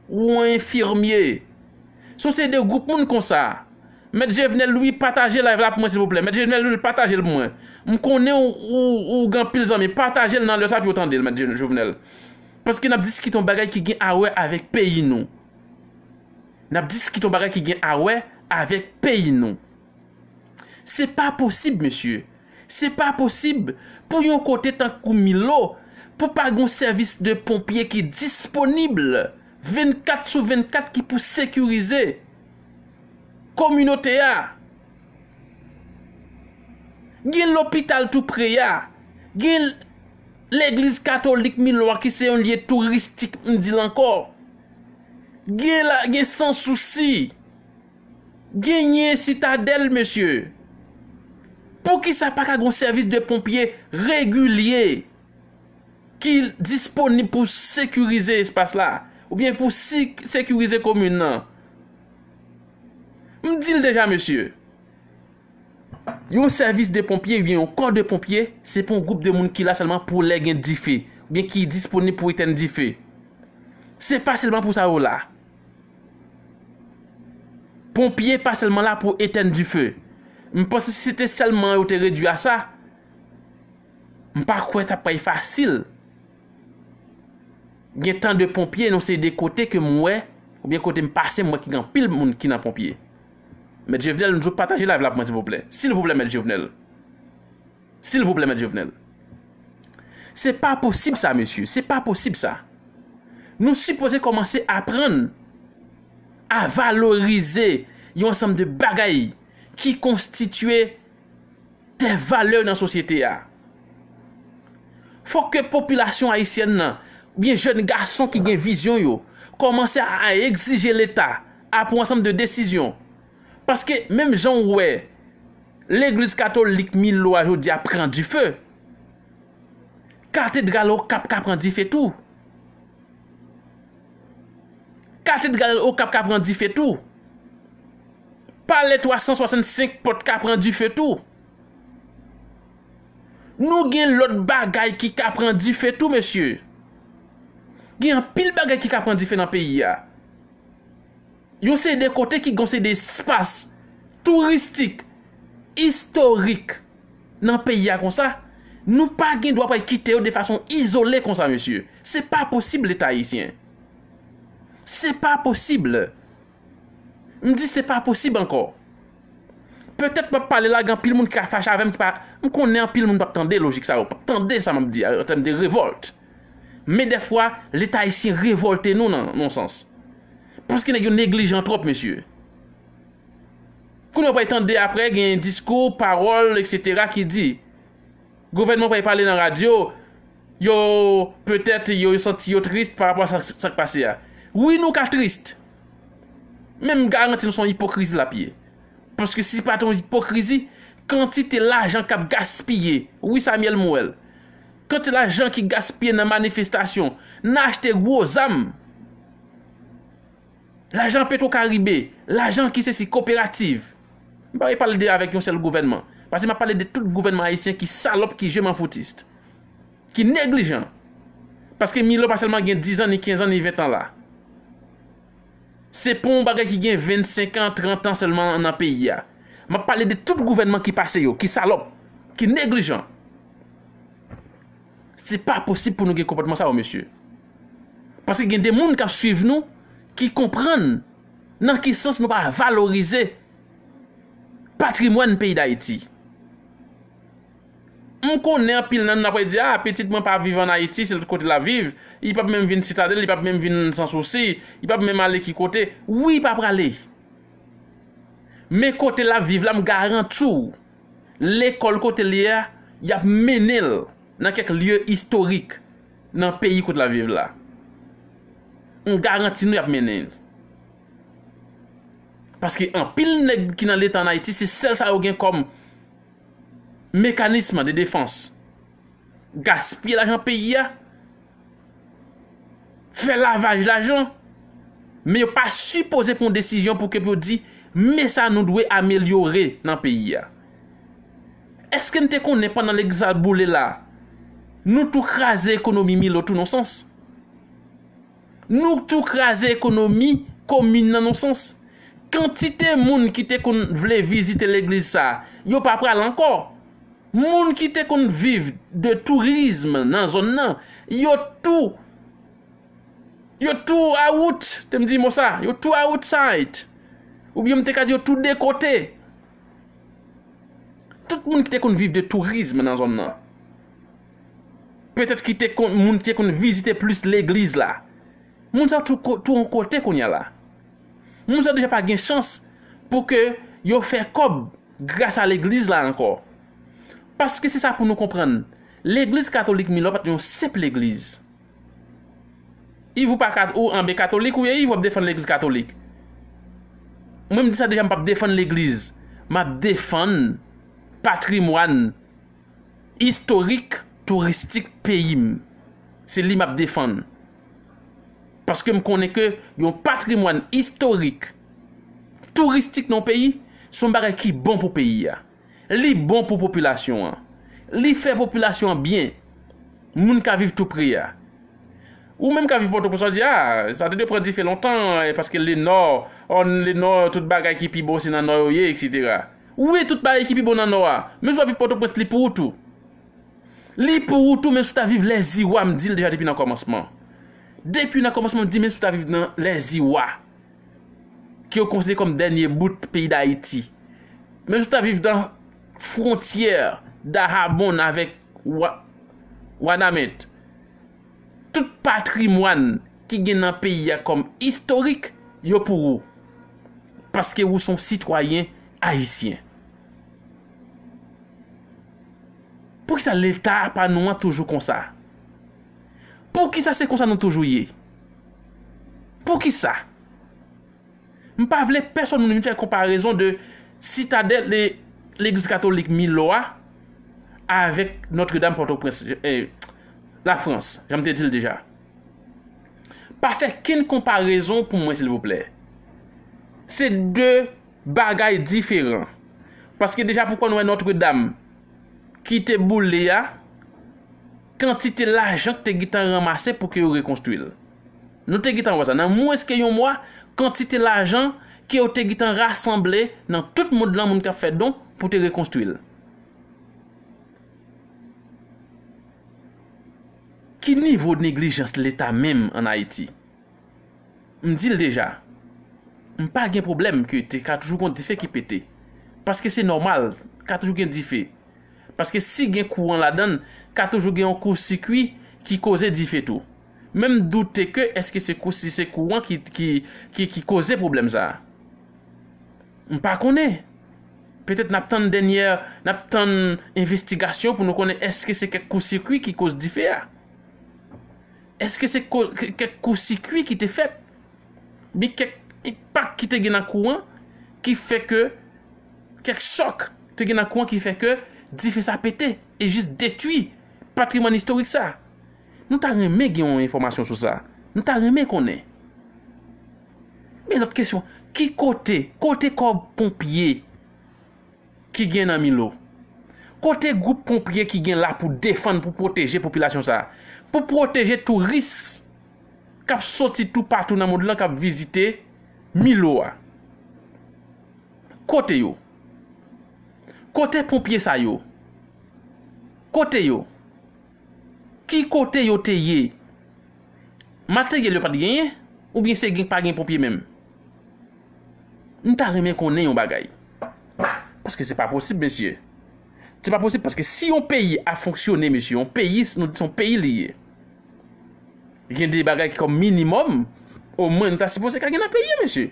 ou yon enfimye. Se yon seri de gwoup moun konsa. Mèt Jevenel Louis, pataje live la pou mwen, silvouplè. Mèt Jevenel Louis, pataje l pou mwen. M konnen ou, ou, ou gen anpil zanmi. Pataje l nan lè sa pou yo tande l, Mèt Je-, Jovenel. Paske n ap diskite yon bagay ki gen a wè avèk peyi nou. N ap diskite yon bagay ki gen a wè avèk peyi nou. Se pa posib, mesye. Se pa posib pou yon kote tankou Milo, pou pa gen yon sèvis de ponpye ki disponib vennkat sou vennkat ki pou sekirize kominote a. Gen lopital tou pre a. Gen legliz katolik Milo a ki se yon lye touristik, m di l ankò. Gen la, gen Sans Souci. Genyen Sitadèl, mesye. Poukisa pa ka gen yon sèvis de ponpye regilye ki disponib pou sekirize espas la, oubyen pou si-, sekirize komin nan? M di l deja, mesye. Yon sèvis de ponpye, oubyen yon kò de ponpye, se pa yon gwoup de moun ki la sèlman pou lè gen dife, oubyen ki disponib pou etèn dife. Se pa sèlman pou sa yo la. Ponpye pa sèlman la pou etèn dife. M panse si se te sèlman yo te redwi a sa, m pa kwè t ap pral fasil. Gen tan de ponpye nan yon seri de kote ke m wè, oubyen kote m pase, m wè ki gen anpil moun ki nan ponpye. Mèt Jevenel, nou pataje live la pou mwen, silvouplè. Silvouplè, Mèt Jevenel. Silvouplè, Mèt Jovenel. Se pa posib sa, mesye. Se pa posib sa. Nou sipoze kòmanse aprann a valorize yon ansanm de bagay ki konstitye de valè nan sosyete a. Fòk ke popilasyon ayisyèn nan, oubyen jèn gason ki gen vizyon yo, kòmanse a, a egzije Leta a pran ansanm de desizyon. Paske menm jan ou wè legliz katolik Milo a jodi a pran dife, katedral Okap ka pran dife tou. Katedral Okap ka pran dife tou. Palè twa san swasannsenk pòt ka pran dife tou. Nou gen lòt bagay ki ka pran dife tou, mesye. Gen anpil bagay ki ka pran dife nan peyi a. Yon seri de kote ki gon seri de espas touristik, istorik nan peyi a konsa, nou pa gen dwa pral kite yo de fason izole konsa, mesye. Se pa posib, Leta ayisyen. Se pa posib. M di se pa posib ankò. Petèt m ap pale la, gen anpil moun ki ka fache avè m, ki pa, m konnen anpil moun p ap tande lojik sa yo, p ap tande sa m ap di a, an tèm de revòlt. Men dèfwa, Leta ayisyen revòlte nou nan, nan yon sans. Paske nèg yo neglijan twòp, mesye. Kounye a w pral tande apre, gen diskou, pawòl, etsetera ki di, gouvènman pral pale nan radyo, yo, petèt, yo santi yo tris pa rapò a sa, sa k pase a. Wi, nou ka tris. Men m garanti nou se yon ipokrizi l ap ye. Paske si se pa t yon ipokrizi, kantite lajan k ap gaspiye, wi, Samuel Moël, kantite lajan ki gaspiye nan manifestasyon, nan achte gwo zam, lajan Petro Caribe, lajan ki sesi, koperativ. M pa vle pale de avèk yon sèl gouvènman. Paske m ap pale de tout gouvènman ayisyen ki salòp, ki je m'en foutiste, ki neglijan. Paske Milo pa sèlman gen diz an, ni kenz an, ni ven an la. Se pa yon bagay ki gen vennsenk an, trant an sèlman nan peyi a. M ap pale de tout gouvènman ki pase yo, ki salòp, ki neglijan. Se pa posib pou nou gen konpòtman sa yo, mesye. Paske gen de moun k ap swiv nou ki konprann nan ki sans nou pa valorize patrimwàn peyi Dayiti. M konnen anpil nan nou ap di, "A, pitit mwen pa viv ann Ayiti, se lòt kote l ap viv. Li p ap menm vin Sitadèl, li p ap menm vin San Sousi, li p ap menm ale ki kote." Wi, pa prale. Men kote l ap viv la, m garanti w, lekòl kote l ye a, y ap mennen l nan kèk lye istorik nan peyi kote l ap viv la. M garanti nou y ap mennen l. Paske anpil nèg ki nan Leta ann Ayiti, se sèl sa yo gen kòm mekanism de defans. Gaspiye lajan peyi a, fè lavaj lajan, men yo pa sipoze pran yon desizyon pou ke pou yo di, "Men sa nou dwe amelyore nan peyi a." Èske n te konnen pandan legliz la boule la, nou tou kraze ekonomi Milo tou nan sans? Nou tou kraze ekonomi komin nan nan sans. Kantite moun ki te konn vle vizite legliz sa, yo pa pral ankò. Moun ki te konn viv de tourism nan zòn nan, yo tou, yo tou out, te m di mo sa, yo tou outside. Oubyen m te ka di yo tou de kote. Tout moun ki te konn viv de tourism nan zòn nan, petèt ki te konn, moun ki te konn vizite plis legliz la, moun sa tou, tou yon kote kounye a la. Moun sa deja pa gen chans pou ke yo fè kòb gras a legliz la ankò. Paske se sa pou nou konprann, legliz katolik Milo pa t yon senp legliz. Iv, ou pa kat-, ou anbe katolik ou ye, Iv, w ap defann legliz katolik. Mwen, m di sa deja, m p ap defann legliz. M ap defann patrimwàn istorik, touristik peyi m. Se li m ap defann. Paske m konnen ke yon patrimwàn istorik, touristik nan yon peyi, se yon bagay ki bon pou peyi a. Li bon pou popilasyon an. Li fè popilasyon an byen. Moun ka viv tou pre a. Ou menm ka viv Pòtoprens, w ap di, "A, sa te dwe pran dife lontan, e, paske le nò, òn, le nò, tout bagay ki pi bon se nan nò yo ye, etsetera." Wi, tout bagay ki pi bon nan nò a. Men si w ap viv Pòtoprens, li pou ou tou. Li pou ou tou, men si w ta viv Lèziwa, m di l deja depi nan kòmansman. Depi nan kòmansman, m di, men si w ta viv nan Lèziwa, ke yo konsidere kòm dènye bout peyi Dayiti. Men si w ta viv nan fwontyè Dahabon avèk Wa-, Wanament, tout patrimwàn ki gen nan peyi a kòm istorik, yo pou ou. Paske ou se yon sitwayen ayisyen. Poukisa Leta pa nou an toujou konsa? Poukisa se konsa nou toujou ye? Poukisa? M pa vle pèsonn moun vin fè konparezon de Sitadèl, le- Legliz Katolik Milo a, avèk Nòtredam Pòtoprens, eh, Lafrans, jan m te di l deja. Pa fè kenn konparezon pou mwen, silvouplè. Se de bagay diferan. Paske deja, pou kò nou wè Nòtredam ki te boule a, kantite lajan ki te gentan ranmase pou ke yo rekonstwi l. Nou te gentan wè sa. Nan mwens ke yon mwa, kantite lajan ke yo te gentan rasanble nan tout mond lan, moun k ap fè don pou te rekonstwi l. Ki nivo neglijans Leta menm ann Ayiti? M di l deja, m pa gen pwoblèm ke te ka toujou gon dife ki pete. Paske se nòmal, ka toujou gen dife. Paske si gen kouran ladan l, ka toujou gen yon kousikwi ki koze dife tou. Men m doute ke èske se kou- si se kouran ki, ki, ki, ki koze pwoblèm sa a. M pa konnen. Petèt n ap tann dènyè, n ap tann envestigasyon pou nou konnen èske se kèk kousikwi ki koz dife a. Èske se ko- kèk kousikwi ki te fèt? Bi kèk enpak ki te gen nan kouran ki fè ke, kèk chòk te gen nan kouran ki fè ke dife sa pete e jis detwi patrimwàn istorik sa. Nou ta renmen gen yon enfòmasyon sou sa. Nou ta renmen konnen. Men lòt kesyon, ki kote, kote kò ponpye ki gen nan Milo? Kote gwoup ponpye ki gen la pou defann, pou pwoteje popilasyon sa a? Pou pwoteje touris k ap soti toupatou nan mond lan, k ap vizite Milo a? Kote yo? Kote ponpye sa yo? Kote yo? Ki kote yo te ye? Materyèl yo pa t genyen? Oubyen se gen pa gen ponpye menm? M ta renmen konnen yon bagay. Paske se pa posib, mesye. Se pa posib paske si yon peyi ap fonksyone, mesye, yon peyi, nou di se yon peyi li ye. Gen de bagay ki kòm minimòm, omwen nou ta sipoze ka gen nan peyi a, mesye.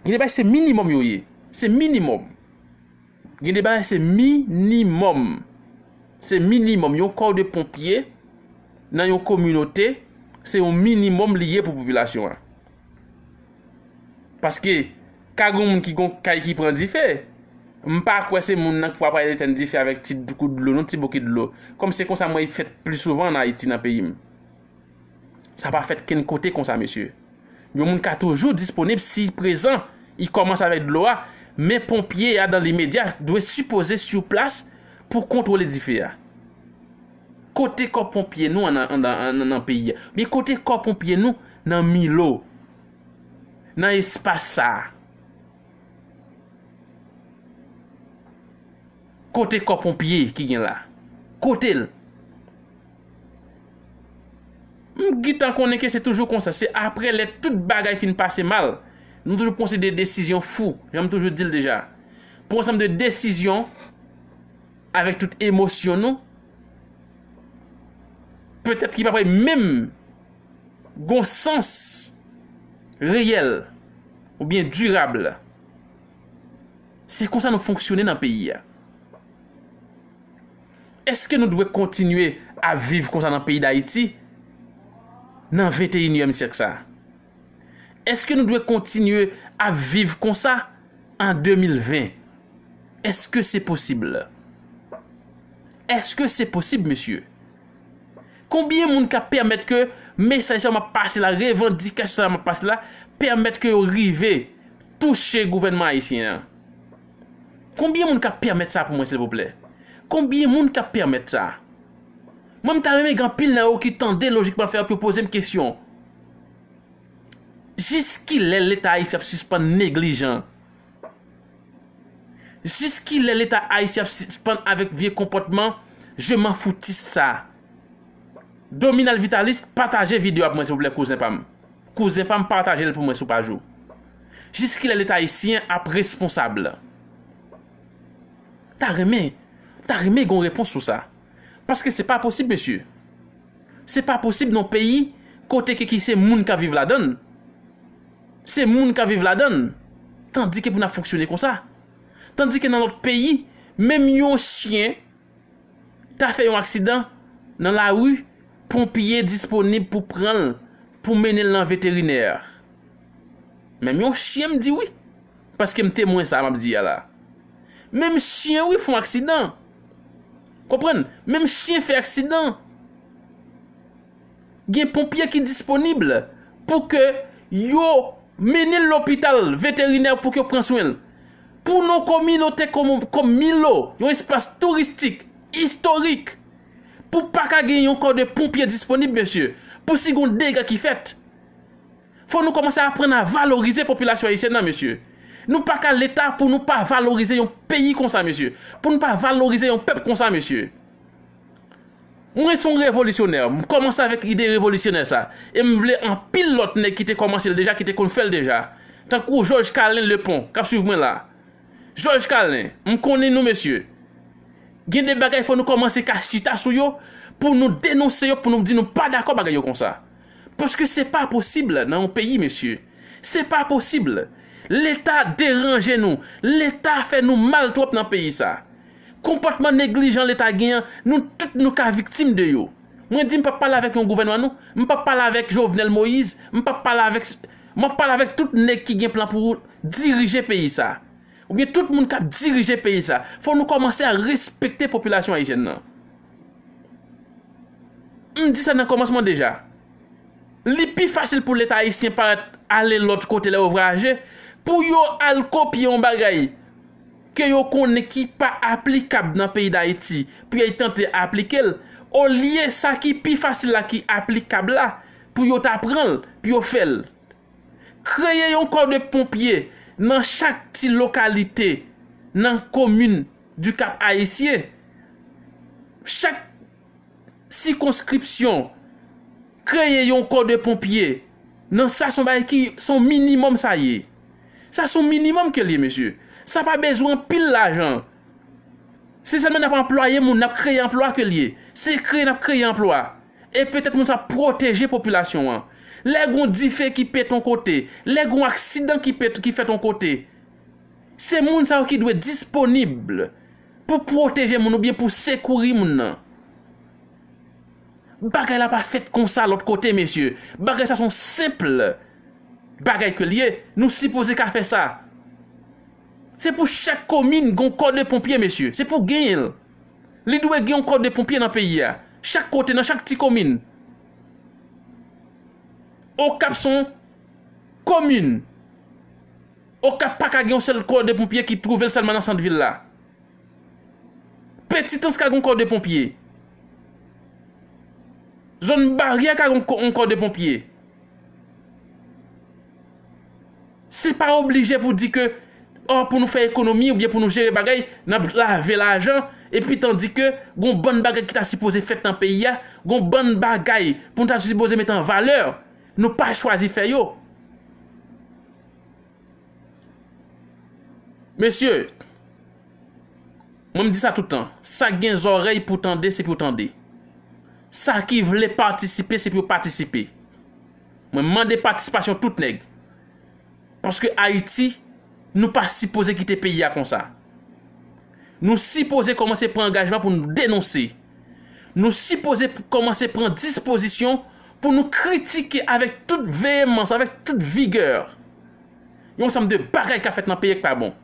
Gen de bagay se minimòm yo ye. Se minimòm. Gen de bagay se minimòm. Se minimòm. Yon kò de ponpye nan yon kominote, se yon minimòm li ye pou popilasyon an. Paske, ka gen moun ki gon kay ki pran dife, m pa kwè se moun nan ki pral etenn dife avèk ti kou dlo, non, ti boke dlo. Kòm se konsa mwen fèt pli souvan ann Ayiti, nan peyi m. Sa pa fèt kenn kote konsa, mesye. Yon moun ka toujou disponib si prezan, li kòmanse avèk dlo a, men ponpye a, dan limedya, dwe sipoze sou plas pou kontwole dife a. Kote kò ponpye nou an, an, an, an, nan peyi a? Men kote kò ponpye nou nan Milo? Nan espas sa a? Kote kò ponpye ki gen la? Kote l? M gentan konnen ke se toujou konsa. Se apre lè tout bagay fin pase mal, nou toujou pran se de desizyon fou, jan m toujou di l deja. Pran ansanm de desizyon avèk tout emosyon nou, petèt ki pa pral menm gon sans reyèl oubyen dirab. Se konsa nou fonksyone nan peyi a. Èske nou dwe kontinye ap viv konsa nan peyi Dayiti nan venteyinyèm syèk sa a? Èske nou dwe kontinye ap viv konsa an de mil ven? Èske se posib? Èske se posib, mesye? Konbyen moun k ap pèmèt ke mesaj sa yo m ap pase la, revandikasyon sa yo m ap pase la, pèmèt ke yo rive touche gouvènman ayisyen an? Konbyen moun k ap pèmèt sa pou mwen, silvouplè? Konbyen moun k ap pèmèt sa? Mwen, m ta renmen gen anpil nan yo ki tande lojikman fè yo pou yo poze m kesyon. Jiskilè Leta ayisyen ap sispann neglijan? Jiskilè Leta ayisyen ap sispann avèk vye konpòtman je m'en foutiste sa? Dominal Vitalis, pataje videyo a pou mwen, silvouplè, kouzen pa m. Kouzen pa m, pataje l pou mwen sou paj ou. Jiskilè Leta ayisyen ap responsab? Ta renmen, ta renmen gon repons sou sa. Paske se pa posib, mesye. Se pa posib nan peyi kote ke ki se moun k ap viv ladan l. Se moun k ap viv ladan l. Tandike pou n ap fonksyone konsa. Tandike nan lòt peyi, menm yon chen ta fè yon aksidan nan lari, ponpye disponib pou pran l, pou mennen l nan veterinè. Menm yon chen m di wi. Paske m temwen sa m ap di a la. Menm chen wi fè yon aksidan. Konprann? Menm chen fè aksidan. Gen ponpye ki disponib pou ke yo mennen l lopital veterinè pou ke yo pran swen l. Pou nou kominote kòm, kòm Milo, yon espas touristik, istorik, pou pa ka gen yon kò de ponpye disponib, mesye, pou si gon dega ki fèt. Fò nou kòmanse aprann a valorize popilasyon ayisyèn nan, mesye. Nou pa ka Leta pou nou pa valorize yon peyi konsa, mesye. Pou nou pa valorize yon pèp konsa, mesye. Mwen se yon revolisyonè. M kòmanse avèk ide revolisyonè sa. E m vle anpil lòt nèg ki te kòmanse l deja, ki te konn fè l deja. Tankou Jòj Kalen Lepon, k ap swiv mwen la. Jòj Kalen, m konnen nou, mesye. Gen de bagay fò nou kòmanse ka chita sou yo, pou nou denonse yo, pou nou di nou pa dakò bagay yo konsa. Paske se pa posib nan yon peyi, mesye. Se pa posib. Leta deranje nou. Leta fè nou mal twòp nan peyi sa. Konpòtman neglijan Leta gen an, nou tout nou ka viktim de yo. Mwen di m p ap pale avèk yon gouvènman non. M p ap pale avèk Jovenel Moïse, m p ap pale avèk, m ap pale avèk tout nèg ki gen plan pou dirije peyi sa. Oubyen tout moun k ap dirije peyi sa. Fò nou kòmanse a respekte popilasyon ayisyèn nan. M di sa nan kòmansman deja. Li pi fasil pou Leta ayisyen parèt ale lòt kote lè yo vwayaje, pou yo al kopye yon bagay ke yo konnen ki pa aplikab nan peyi Dayiti, pou yo tante aplike l, olye sa ki pi fasil la ki aplikab la, pou yo ta pran l, pou yo fè l. Kreye yon kò de ponpye nan chak ti lokalite, nan komin di Kap Ayisyen. Chak sikonskripsyon, kreye yon kò de ponpye. Nan sa se yon bagay ki se yon minimòm sa ye. Sa se yon minimòm ke l ye, mesye. Sa pa bezwen anpil lajan. Se sèlman n ap anplwaye moun, n ap kreye anplwa ke l ye. Se kreye n ap kreye anplwa. E petèt moun sa pwoteje popilasyon an. Lè gon dife ki pete yon kote, lè gon aksidan ki pete, ki fèt yon kote, se moun sa yo ki dwe disponib pou pwoteje moun oubyen pou sekouri moun nan. Bagay la pa fèt konsa lòt kote, mesye. Bagay sa se yon senp bagay ke l ye. Nou sipoze ka fè sa. Se pou chak komin gon kò de ponpye, mesye. Se pou genyen l. Li dwe gen yon kò de ponpye nan peyi a. Chak kote, nan chak ti komin. Okap se yon komin. Okap pa ka gen yon sèl kò de ponpye ki twouve l sèlman nan sant vil la. Petitans ka gen yon kò de ponpye. Zòn Baryè ka gen yon kò, yon kò de ponpye. Se pa oblije pou di ke, o, pou nou fè ekonomi oubyen pou nou jere bagay, n ap lave lajan, epi tandike gon bann bagay ki ta sipoze fèt nan peyi a, gon bann bagay pou nou ta sipoze mete an valè, nou pa chwazi fè yo. Mesye, mwen m di sa tout tan, sa k gen zòrèy pou tande, se pou tande. Sa ki vle patisipe, se pou yo patisipe. Mwen mande patisipasyon tout nèg. Paske Ayiti, nou pa sipoze kite peyi a konsa. Nou sipoze kòmanse pran angajman pou nou denonse. Nou sipoze p-, kòmanse pran dispozisyon pou nou kritike avèk tout veyemans, avèk tout vigè. Yon ansanm de bagay ka fèt nan peyi a k pa bon.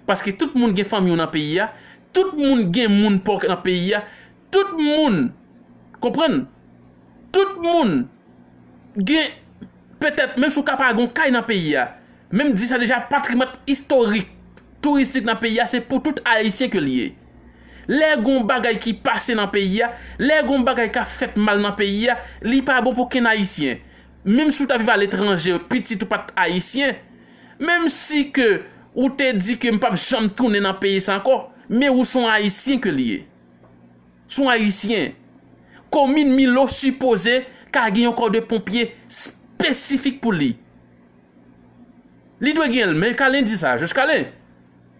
Paske tout moun gen fanmi yo nan peyi a, tout moun gen moun pa yo nan peyi a, tout moun, konprann, tout moun gen, petèt, menm si w ka pa gen yon kay nan peyi a, men m di sa deja, patrimwàn istorik, touristik nan peyi a, se pou tout Ayisyen ke l ye. Lè gon bagay ki pase nan peyi a, lè gon bagay k ap fèt mal nan peyi a, li pa bon pou kenn Ayisyen. Menm si w ta viv aletranje, pitit ou pa t Ayisyen, menm si ke ou te di ke m p ap janm tounen nan peyi sa ankò, men ou se yon Ayisyen ke l ye. Se yon Ayisyen. Komin Milo sipoze ka gen yon kò de ponpye espesifik pou li. Li dwe gen l, men Kalen di sa, Jòj Kalen.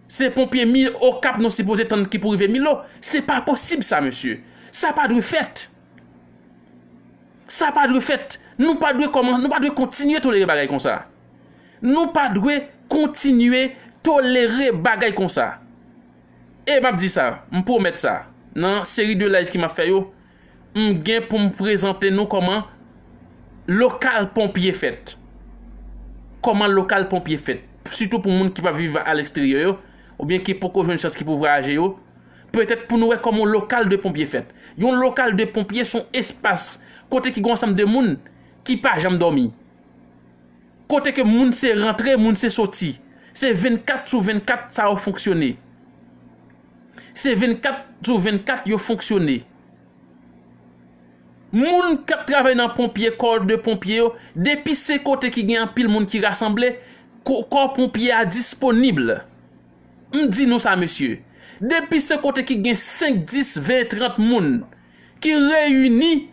Se ponpye mi-, Okap nou sipoze tann ki pou rive Milo. Se pa posib sa, mesye. Sa pa dwe fèt. Sa pa dwe fèt. Nou pa dwe kòman-, nou pa dwe kontinye tolere bagay konsa. Nou pa dwe kontinye tolere bagay konsa. E m ap di sa, m pwomèt sa, nan seri de live ke m ap fè yo, M gen pou m prezante nou kòman lokal ponpye fèt. Kòman lokal ponpye fèt. Sitou pou moun ki p ap viv alèksteryè yo, oubyen ki poko jwenn chans ki pou vwayaje yo, petèt pou nou wè kòman yon lokal de ponpye fèt. Yon lokal de ponpye se yon espas kote ki gen yon ansanm de moun ki pa janm dòmi. Kote ke moun se rantre, moun se soti. Se vennkat sou vennkat sa yo fonksyone. Se vennkat sou vennkat yo fonksyone. Moun k ap travay nan ponpye, kò de ponpye yo, depi se kote ki gen anpil moun ki rasanble, kò, kò ponpye a disponib. M di nou sa, mesye. Depi se kote ki gen senk, dis, ven, trant moun ki reyini,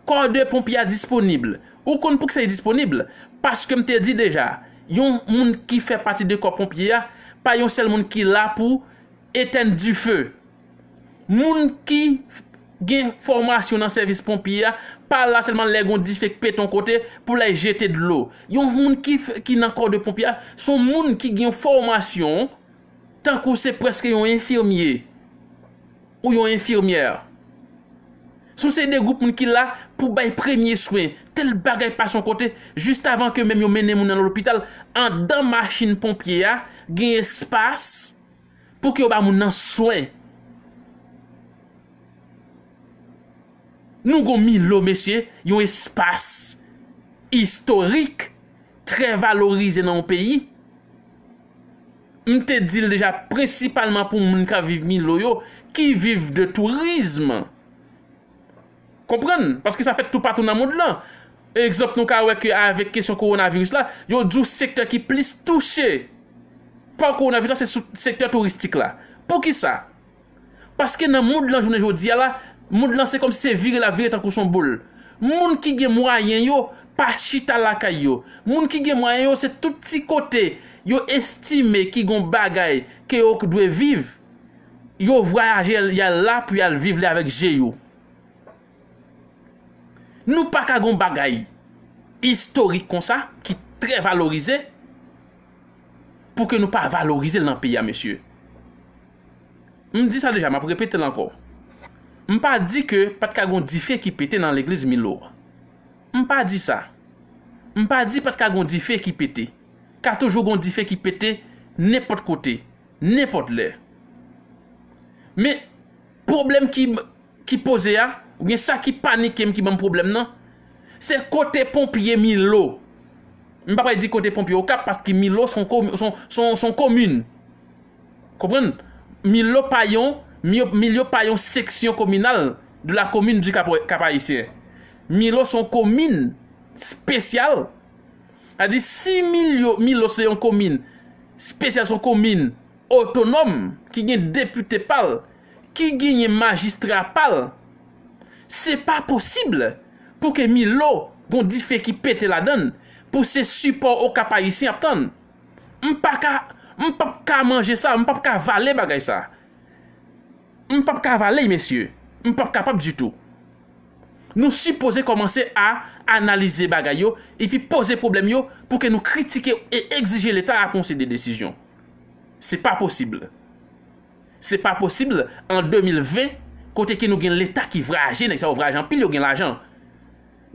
kò de ponpye a disponib. Ou konn poukisa li disponib? Paske m te di deja, yon moun ki fè pati de kò ponpye a, pa yon sèl moun ki la pou etèn dife. Moun ki gen fòmasyon nan sèvis ponpye a, pa la sèlman lè gon dife k pete yon kote pou l al jete dlo. Yon moun ki, f- ki nan kò de ponpye a, se yon moun ki gen fòmasyon, tankou se prèske yon enfimye ou yon enfimyè. Si w se de gwoup moun ki la pou bay premye swen, tèl bagay pase yon kote, jis avan ke menm yo mennen moun nan lopital, anndan machin ponpye a, gen espas pou ke yo ba moun nan swen. Nou gon Milo, mesye, yon espas istorik, trè valorize nan yon peyi. M te di l deja, prensipalman pou moun k ap viv Milo yo, ki viv de tourizm. Konprann? Paske sa fèt toupatou nan mond lan. Egzanp, nou ka wè ke avèk kesyon kowonaviris la, yo di w sektè ki plis touche pa kowonaviris la, se sou sektè touristik la. Poukisa? Paske nan mond lan jounen jodi a la, mond lan se kòmsi se vire l ap vire tankou se yon boul. Moun ki gen mwayen yo pa chita lakay yo. Moun ki gen mwayen yo, se tout ti kote yo estime ki gon bagay ke yo dwe viv, yo vwayaje, y al la pou y al viv li avèk je yo. Nou pa ka gon bagay istorik konsa ki trè valorize pou ke nou pa valorize l nan peyi a, mesye. M di sa deja, m ap repete l ankò. M pa di ke pa t ka gon dife ki pete nan legliz Milo. M pa di sa. M pa di pa t ka gon dife ki pete. Ka toujou gon dife ki pete nenpòt kote, nenpòt lè. Men, pwoblèm ki, ki poze a, oubyen sa ki panike m, ki ban m pwoblèm nan, se kote ponpye Milo. M pa pral di kote ponpye Okap, paske Milo se yon komi-, se yon, se yon, se yon komin. Konprann? Milo pa yon, Milo, Milo pa yon seksyon kominal de la commune du Cap, Cap Haïtien. Milo se yon komin espesyal. A di, si Milo, Milo se yon komin espesyal, se yon komin otonòm, ki gen depite pa l, ki genyen majistra pa l, se pa posib pou ke Milo gon dife ki pete ladan l, pou se sipò Okap Ayisyen ap tann. M pa ka, m p ap ka manje sa, m p ap ka vale bagay sa. M p ap ka vale, mesye. M p ap kapab ditou. Nou sipoze kòmanse a analize bagay yo, epi poze pwoblèm yo pou ke nou kritike e egzije Leta a pran yon seri de desizyon. Se pa posib. Se pa posib an de mil ven, kote ke nou gen Leta ki vwayaje, nèg sa yo vwayaje anpil, yo gen lajan.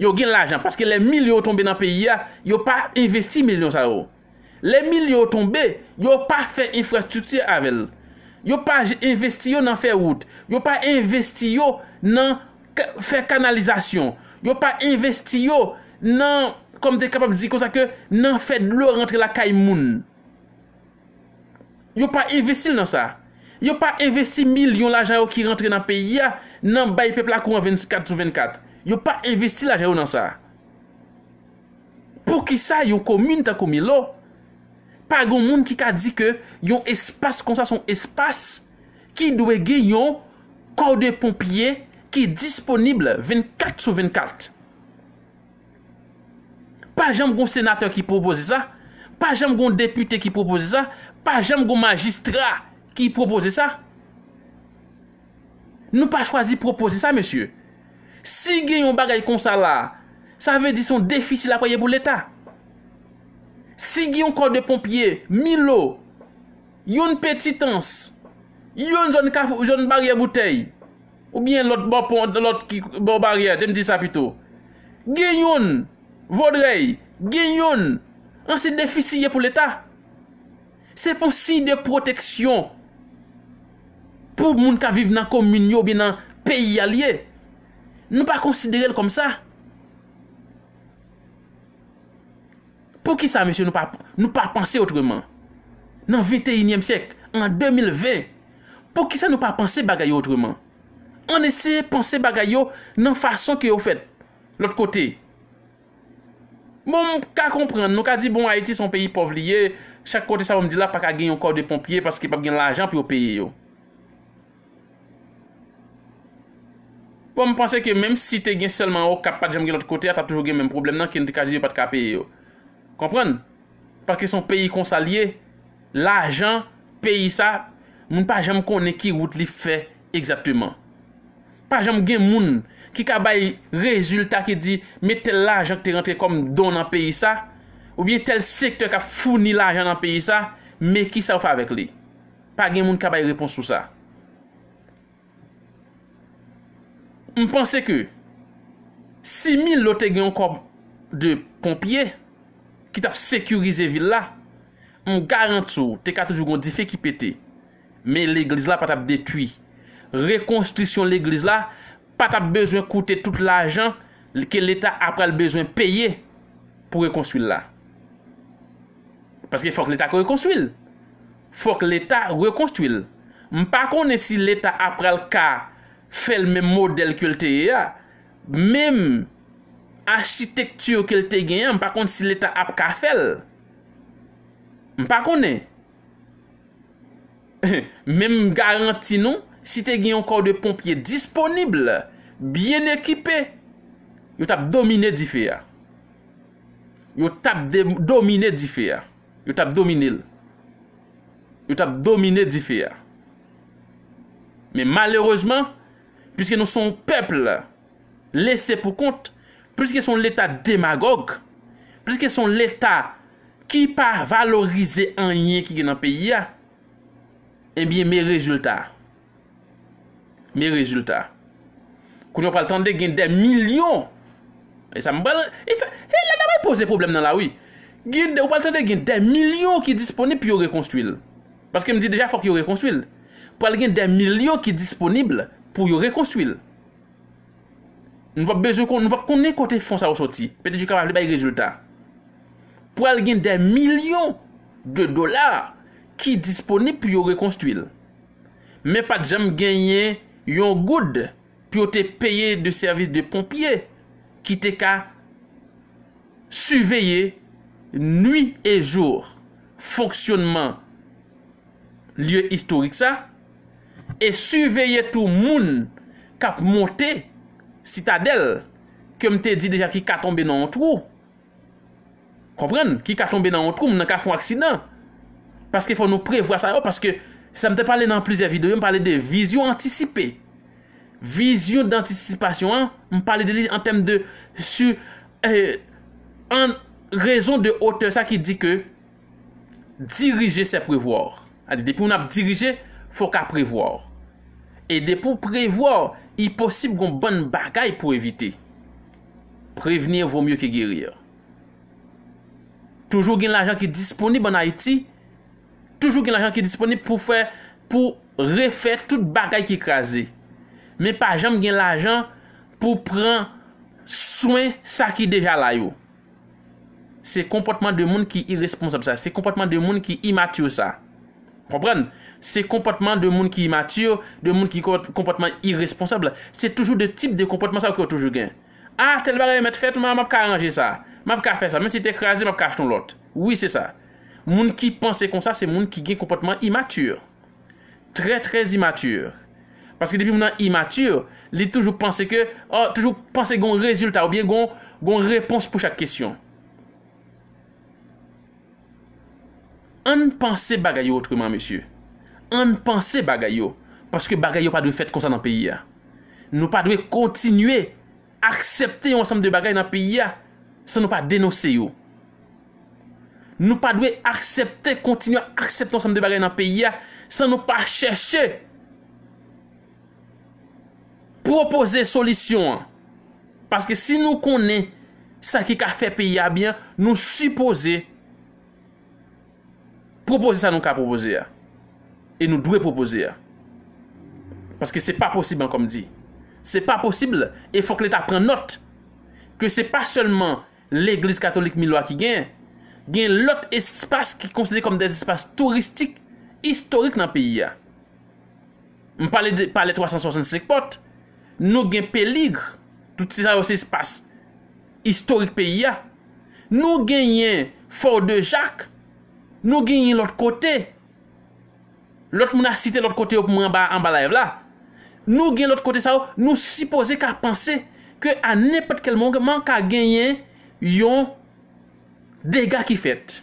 Yo gen lajan, paske lè milyon yo tonbe nan peyi a, yo pa envesti milyon sa yo. Lè milyon yo tonbe, yo pa fè enfrastrikti avè l. Yo pa j- envesti yo nan fè wout. Yo pa envesti yo nan k- fè kanalizasyon. Yo pa envesti yo nan, kòm te kapab di konsa ke, nan fè dlo rantre lakay moun. Yo pa envesti l nan sa. Yo pa envesti milyon lajan yo ki rantre nan peyi a nan bay pèp la kouran vennkat sou vennkat. Yo pa envesti lajan yo nan sa. Poukisa yon komin tankou Milo, pa gen moun ki ka di ke yon espas konsa se yon espas ki dwe gen yon kò de ponpye ki disponib vennkat sou vennkat? Pa janm gon senatè ki pwopoze sa, pa janm gon depite ki pwopoze sa, pa janm gon majistra ki pwopoze sa. Nou pa chwazi pwopoze sa, mesye. Si gen yon bagay konsa la, sa vle di se yon defisi l ap ye pou Leta. Si gen yon kò de ponpye, Milo, yon Petitans, yon zòn Kafou, zòn Baryè Boutèy, oubyen lòt bò pon, lòt ki bò baryè, te m di sa pito. Gen youn, Vodrèy, gen youn, an se defisi ye pou Leta. Se pou siy de pwoteksyon pou moun k ap viv nan komin yo oubyen nan peyi a l ye. Nou pa konsidere l kòm sa. Poukisa, mesye, nou pa, nou pa panse otreman? Nan venteyinyèm syèk, an de mil ven, poukisa nou pa panse bagay yo otreman? Ann eseye panse bagay yo nan fason ke yo fèt lòt kote. Bon, m ka konprann, nou ka di, bon, Ayiti se yon peyi pòv li ye, chak kote sa yo m di la pa ka gen yon kò de ponpye paske p ap gen lajan pou yo peye yo. Bon, m panse ke menm si te gen sèlman Okap, pa t janm gen lòt kote a, t ap toujou gen menm pwoblèm nan, ke n te ka di yo pa t ka peye yo. Konprann? Paske se yon peyi konsa l ye, lajan peyi sa, moun pa janm konnen ki wout li fè egzakteman. Pa janm gen moun ki ka bay rezilta ki di, men tèl lajan ki te rantre kòm don nan peyi sa, oubyen tèl sektè k ap founi lajan nan peyi sa, men kisa yo fè avèk li. Pa gen moun k ka bay repons sou sa. M panse ke si Milo te gen yon kò de ponpye ki t ap sekirize vil la, m garanti w te ka toujou gen yon dife ki pete. Men legliz la pa t ap detwi. Rekonstriksyon legliz la pa t ap bezwen koute tout lajan ke Leta apral bezwen peye pou rekonstwi l la. Paske fòk Leta rekonstwi l. Fòk Leta rekonstwi l. M pa konnen si Leta apral ka fè l menm modèl ke l te ye a. Menm achitekti ke l te gen an, m pa konn si Leta ap ka fè l. M pa konnen. Men m garanti nou, si te gen yon kò de ponpye disponib, byen ekipe, yo t ap domine dife a. Yo t ap de-, domine dife a. Yo t ap domine l. Yo t ap domine dife a. Men malerezman, piske nou se yon pèp lese pou kont, piske se yon Leta demagòg, piske se yon Leta ki pa valorize anyen ki gen nan peyi a, ebyen, men rezilta. Men rezilta. Kounye a w pral tande gen dè milyon. E sa m pral, e sa, e la n ap poze pwoblèm nan la, wi. Gen dè, ou pral tande gen dè milyon ki disponib pou yo rekonstwi l. Paske m di deja, fòk yo rekonstwi l. Pral gen dè milyon ki disponib pou yo rekonstwi l. Nou p ap bezwen kon-, nou p ap konnen kote fon sa yo soti. Petèt yo kapab li bay rezilta. Pral gen dè milyon de dola ki disponib pou yo rekonstwi l. Men pa t janm genyen yon goud pou yo te peye de sèvis de ponpye ki te ka siveye nwi e jou fonksyònman lye istorik sa, e siveye tou moun k ap monte Sitadèl, ke m te di deja ki ka tonbe nan yon twou. Konprann? Ki ka tonbe nan yon twou, moun nan ka fè yon aksidan. Paske fò nou prevwa sa yo, paske sa m te pale nan plizyè videyo, m pale de vizyon antisipe. Vizyon dantisipasyon an, m pale de li an tèm de, si, eh, an rezon de otè sa ki di ke diriger c'est prévoir. Sa di, depi w ap dirije, fò w ka prevwa. E depi w prevwa, li posib gon bann bagay pou evite. Prévenir vaut mieux que guérir. Toujou gen lajan ki disponib ann Ayiti. Toujou gen lajan ki disponib pou fè, pou refè tout bagay ki kraze. Men pa janm gen lajan pou pran swen sa ki deja la yo. Se konpòtman de moun ki iresponsab sa. Se konpòtman de moun ki imati sa. Konprann? Se konpòtman de moun ki imati, de moun ki konpòt-, konpòtman iresponsab. Se toujou de tip de konpòtman sa yo ki yo toujou gen. A, tèl bagay mèt fèt, m, m ap ka aranje sa. M ap ka fè sa. Menm si te kraze, m ap ka achte yon lòt. Wi, se sa. Moun ki panse konsa, se moun ki gen konpòtman imati. Trè, trè imati. Paske depi moun nan imati, li toujou panse ke, oh, toujou panse gon rezilta oubyen gon, gon repons pou chak kesyon. Ann panse bagay yo otreman, mesye. Ann panse bagay yo. Paske bagay yo pa dwe fèt konsa nan peyi a. Nou pa dwe kontinye aksepte yon ansanm de bagay nan peyi a san nou pa denonse yo. Nou pa dwe aksepte, kontinye aksepte yon ansanm de bagay nan peyi a san nou pa chèche pwopoze solisyon an. Paske si nou konnen sa ki ka fè peyi a byen, nou sipoze pwopoze sa nou ka pwopoze a. E nou dwe pwopoze a. Paske se pa posib ankò, m di. Se pa posib, e fòk Leta pran nòt ke se pa sèlman legliz katolik Milwa ki gen. Gen lòt espas ki konsidere kòm de espas touristik istorik nan peyi a. M pale de Palè twa san swasannsenk Pòt. Nou gen Peligre. Tout sa yo se espas istorik peyi a. Nou genyen Fort de Jacques. Nou genyen lòt kote. Lòt moun a site lòt kote yo pou mwen anba, anba live la. Nou gen lòt kote sa yo, nou sipoze ka panse ke a nenpòt kèl moman ka genyen yon dega ki fèt.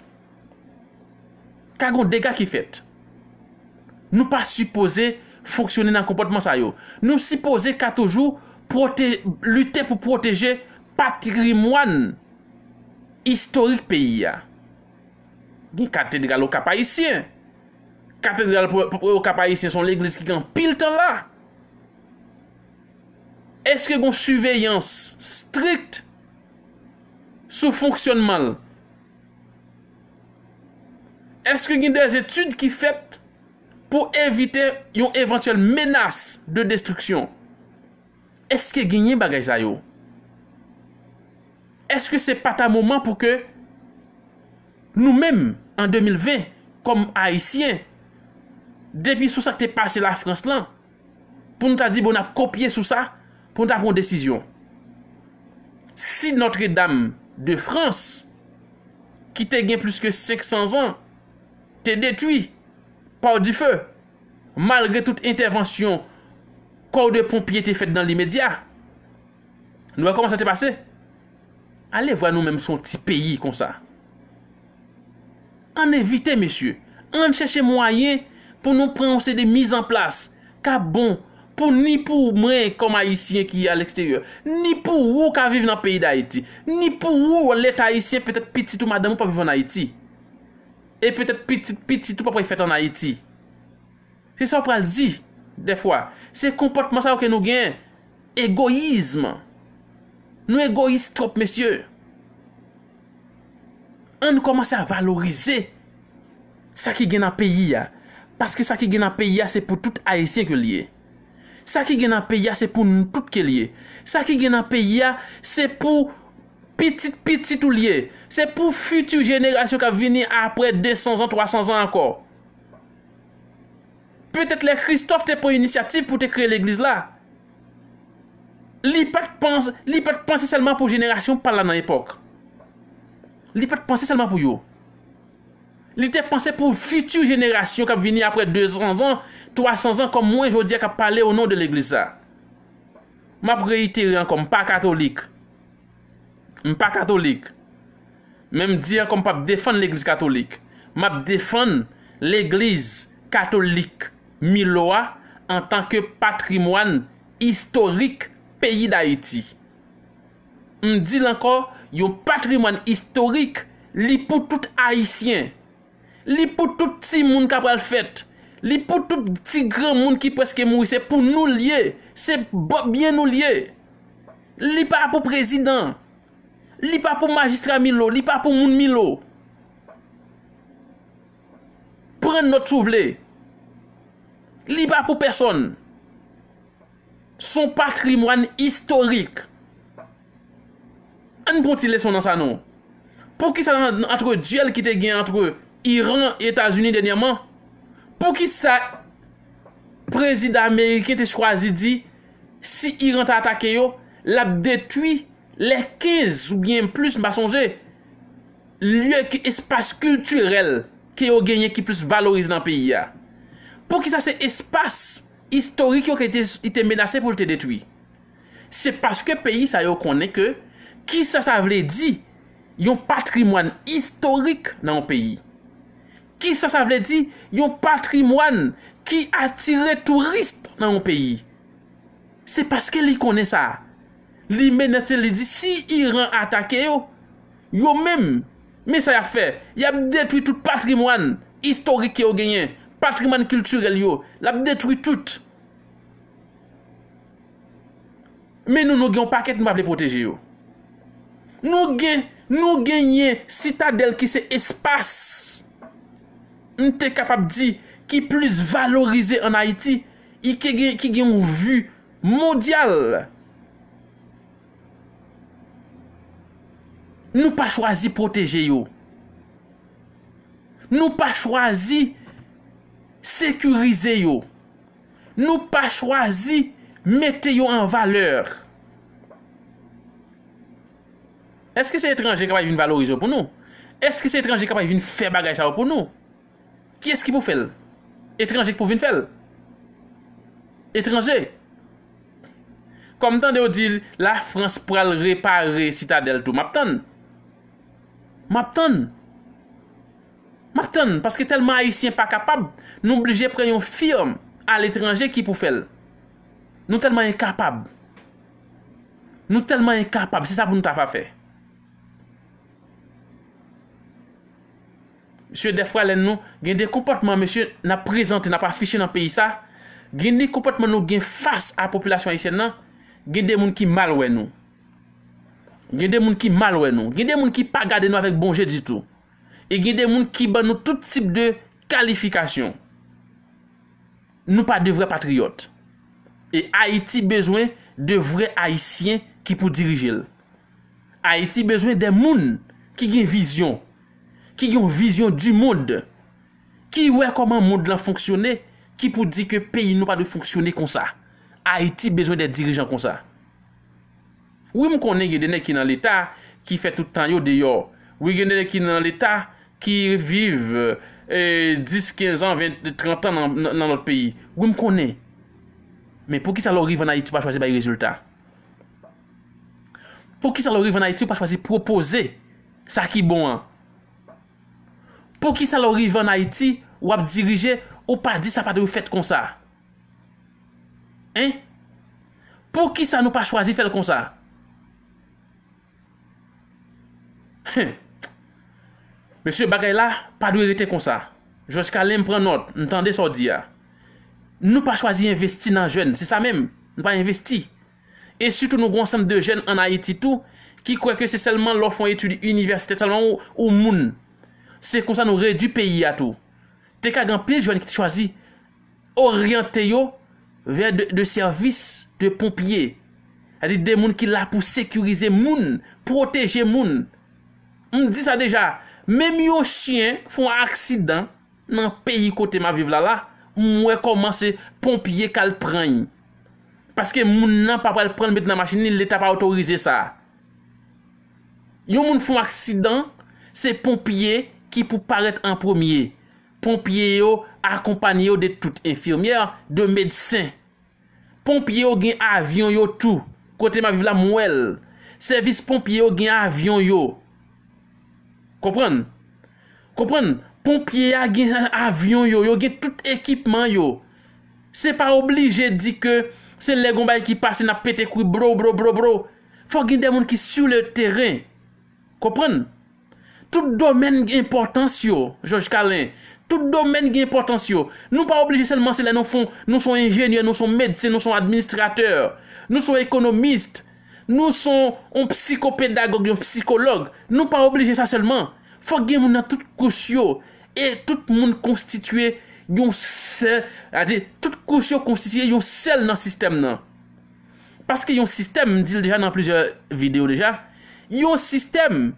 Ka gon dega ki fèt. Nou pa sipoze fonksyone nan konpòtman sa yo. Nou sipoze ka toujou pwote-, lite pou pwoteje patrimwàn istorik peyi a. Gen katedral Okap Ayisyen. Katedral Okap Ayisyen se yon legliz ki gen anpil tan la. Èske gen yon siveyans strik sou fonksyònman l? Èske gen de etid ki fèt pou evite yon evantyèl menas de destriksyon? Èske genyen bagay sa yo? Èske se pa ta moman pou ke nou menm, an de mil ven, kòm Ayisyen, depi sou sa k te pase Lafrans lan, pou nou ta di, bon, n ap kopye sou sa, pou nou ta pran yon desizyon? Si Notre Dame de France, ki te gen plis ke senk san zan, te detwi pa dife, malgre tout entèvansyon kò de ponpye te fèt nan limedya. Nou wè kòman sa te pase? Ale vwa nou menm se yon ti peyi konsa. Ann evite, mesye. Ann chèche mwayen pou nou pran yon seri de mizanplas k ap bon pou ni pou mwen kòm Ayisyen ki a leksteryè, ni pou ou ka viv nan peyi Dayiti, ni pou ou Leta ayisyen, petèt pitit ou madanm ou p ap viv ann Ayiti. E petèt pitit pitit ou p ap fèt ann Ayiti. Se sa w pral di, dèfwa. Se konpòtman sa yo ke nou gen. Egoyizm. Nou egoyis twòp, mesye. Ann kòmanse a valorize sa ki gen nan peyi a. Paske sa ki gen nan peyi a, se pou tout Ayisyen ke l ye. Sa ki gen nan peyi a, se pou nou tout ke l ye. Sa ki gen nan peyi a, se pou pitit pitit ou l ye. Se pou fiti jenerasyon k ap vini apre de san zan, twa san zan ankò. Petèt lè Kristòf te pran inisyativ pou te kreye legliz la, li pa t panse, li pa t panse sèlman pou jenerasyon pa l la nan epòk. Li pa t panse sèlman pou yo. Li te panse pou fiti jenerasyon k ap vini apre de san zan, twa san zan, kòm mwen jodi a k ap pale o non de legliz sa. M ap reyitere ankò, m pa katolik. M pa katolik. Men m di ankò, m p ap defann legliz katolik. M ap defann legliz katolik Milo a antanke patrimwàn istorik peyi Dayiti. M di l ankò, yon patrimwàn istorik, li pou tout Ayisyen. Li pou tout timoun k ap pral fèt. Li pou tout ti granmoun ki prèske mouri. Se pou nou l ye. Se bò-, byen nou l ye. Li pa pou prezidan. Li pa pou majistra Milo. Li pa pou moun Milo. Pran nòt si w vle. Li pa pou pèsonn. Se yon patrimwàn istorik. Ann pran ti leson nan sa non. Poukisa nan, nan antre dyèl ki te gen antre Iran e Etazini dènyèman, poukisa prezidan ameriken te chwazi di si Iran ta atake yo, l ap detwi lè kenz oubyen plis, m pa sonje, lye ki espas kiltirèl ke yo genyen ki plis valorize nan peyi a? Poukisa se espas istorik yo ke te, li te menase pou l te detwi? Se paske peyi sa yo konnen ke kisa sa vle di yon patrimwàn istorik nan yon peyi. Kisa sa vle di yon patrimwàn ki atire touris nan yon peyi? Se paske li konnen sa. Li menase, li di si Iran atake yo, yo menm, men sa y ap fè. Y ap detwi tout patrimwàn istorik ke yo genyen, patrimwàn kiltirèl yo. L ap detwi tout. Men nou, nou gen yon pakèt nou pa vle pwoteje yo. Nou gen, nou genyen Sitadèl ki se espas, m te kapab di, ki plis valorize ann Ayiti, e ki gen, ki gen yon vi mondyal. Nou pa chwazi pwoteje yo. Nou pa chwazi sekirize yo. Nou pa chwazi mete yo an valè. Èske se etranje k ap vin valorize yo pou nou? Èske se etranje k ap vin fè bagay sa yo pou nou? Kiyès ki pou fè l? Etranje ki pou vin fè l? Etranje. Kòm m tande yo di Lafrans pral repare Sitadèl tou, m ap tann. M ap tann. M ap tann, paske tèlman Ayisyen pa kapab, nou blije pran yon firm aletranje ki pou fè l. Nou tèlman enkapab. Nou tèlman enkapab, se sa pou nou ta va fè. Mesye, dèfwa lè nou gen de konpòtman, mesye, n ap prezante, n ap afiche nan peyi sa, gen de konpòtman nou gen fas a popilasyon ayisyèn nan, gen de moun ki mal wè nou. Gen de moun ki mal wè nou. Gen de moun ki pa gade nou avèk bon je ditou. E gen de moun ki ban nou tout tip de kalifikasyon. Nou pa de vrè patriyòt. E Ayiti bezwen de vrè Ayisyen ki pou dirije l. Ayiti bezwen de moun ki gen vizyon, ki gen yon vizyon di mond, ki wè kòman mond lan fonksyone, ki pou di ke peyi nou pa dwe fonksyone konsa. Ayiti bezwen de dirijan konsa. Wi, m konnen gen de nèg ki nan Leta ki fè tout tan yo deyò. Wi, gen de nèg ki nan Leta ki viv, e, dis, kenz an, ven, trant an nan, nan, nan lòt peyi. Wi, m konnen. Men poukisa lè w rive ann Ayiti, ou pa chwazi bay rezilta? Poukisa lè w rive ann Ayiti, ou pa chwazi pwopoze sa ki bon an? Poukisa lè w rive ann Ayiti, w ap dirije, ou pa di sa pa dwe fèt konsa? Hein? Poukisa nou pa chwazi fè l konsa? Hen. Mesye, bagay la pa dwe rete konsa. Jòj Kalen, m pran nòt, m tande sa w di a. Nou pa chwazi envesti nan jèn, se sa menm. Nou pa envesti. E sitou nou gen yon ansanm de jèn ann Ayiti tou ki kwè ke se sèlman lè w fè yon etid inivèsitè sèlman ou, ou moun. Se konsa nou redui peyi a tou. Te ka gen anpil jèn ki te chwazi oryante yo vè de, de sèvis de ponpye. Sètadi de moun ki la pou sekirize moun, pwoteje moun. M di sa deja, menm yon chen fè yon aksidan nan peyi kote m ap viv la la, m wè kòman se ponpye k al pran l. Paske moun nan pa pral pran l met nan machin li, Leta pa otorize sa. Yon moun fè yon aksidan, se ponpye ki pou parèt an premye. Ponpye yo akonpanye yo de tout enfimyè, de medsen. Ponpye yo gen avyon yo tou. Kote m ap viv la, m wè l. Sèvis ponpye yo gen avyon yo. Konprann? Konprann? Ponpye a gen avyon yo, yo gen tout ekipman yo. Se pa oblije di ke se lè gon bagay ki pase n ap pete kwi blo, blo, blo, blo. Fò gen de moun ki sur le terrain. Konprann? Tout domèn gen enpòtans yo, Jòj Kalen. Tout domèn gen enpòtans yo. Nou pa oblije sèlman se lè nou fon, nou son enjenyè, nou son medsen, nou son administratè, nou son ekonomis, nou son on psikopedagòg, yon psikològ. Nou pa oblije sa sèlman. Fòk gen moun nan tout kouch yo. E tout moun konstitye yon sèl, sètadi tout kouch yo konstitye yon sèl nan sistèm nan. Paske yon sistèm, m di l deja nan plizyè videyo deja, yon sistèm,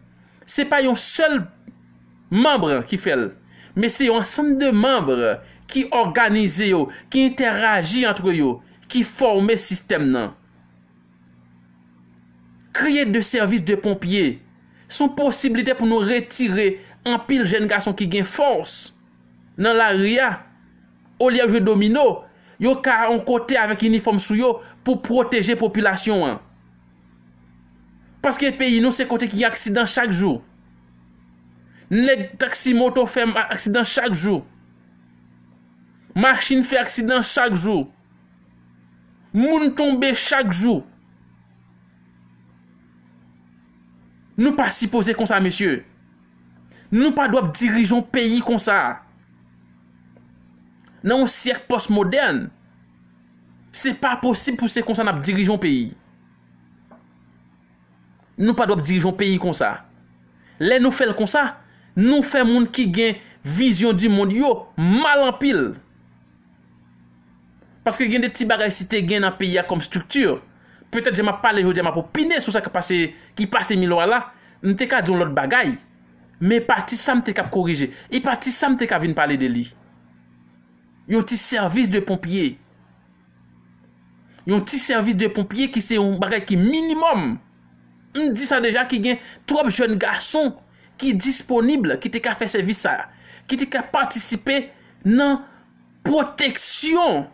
se pa yon sèl manm ki fè l, men se yon ansanm de manm ki òganize yo, ki entèraji antre yo, ki fòme sistèm nan. Kreye de sèvis de ponpye. Se yon posiblite pou nou retire anpil jèn gason ki gen fòs nan lari a. Olye yo jwe domino, yo ka yon kote avèk inifòm sou yo pou pwoteje popilasyon an. Paske peyi nou se kote ki gen aksidan chak jou. Nèg taksi moto fè aksidan chak jou. Machin fè aksidan chak jou. Moun tonbe chak jou. Nou pa sipoze konsa, mesye. Nou pa dwe ap dirije yon peyi konsa. Nan yon syèk pòsmodèn, se pa posib pou se konsa n ap dirije yon peyi. Nou pa dwe ap dirije yon peyi konsa. Lè nou fè l konsa, nou fè moun ki gen vizyon di mond yo mal anpil. Paske gen de ti bagay si te gen nan peyi a kòm estrikti, petèt jan m ap pale jodi a, m ap opine sou sa k pase, ki pase Milo a la, m te ka di yon lòt bagay. Men pati sa m te k ap korije. E pati sa m te ka vin pale de li. Yon ti sèvis de ponpye. Yon ti sèvis de ponpye ki se yon bagay ki minimòm. M di sa deja, ki gen twòp jèn gason ki disponib, ki te ka fè sèvis sa, ki te ka patisipe nan pwoteksyon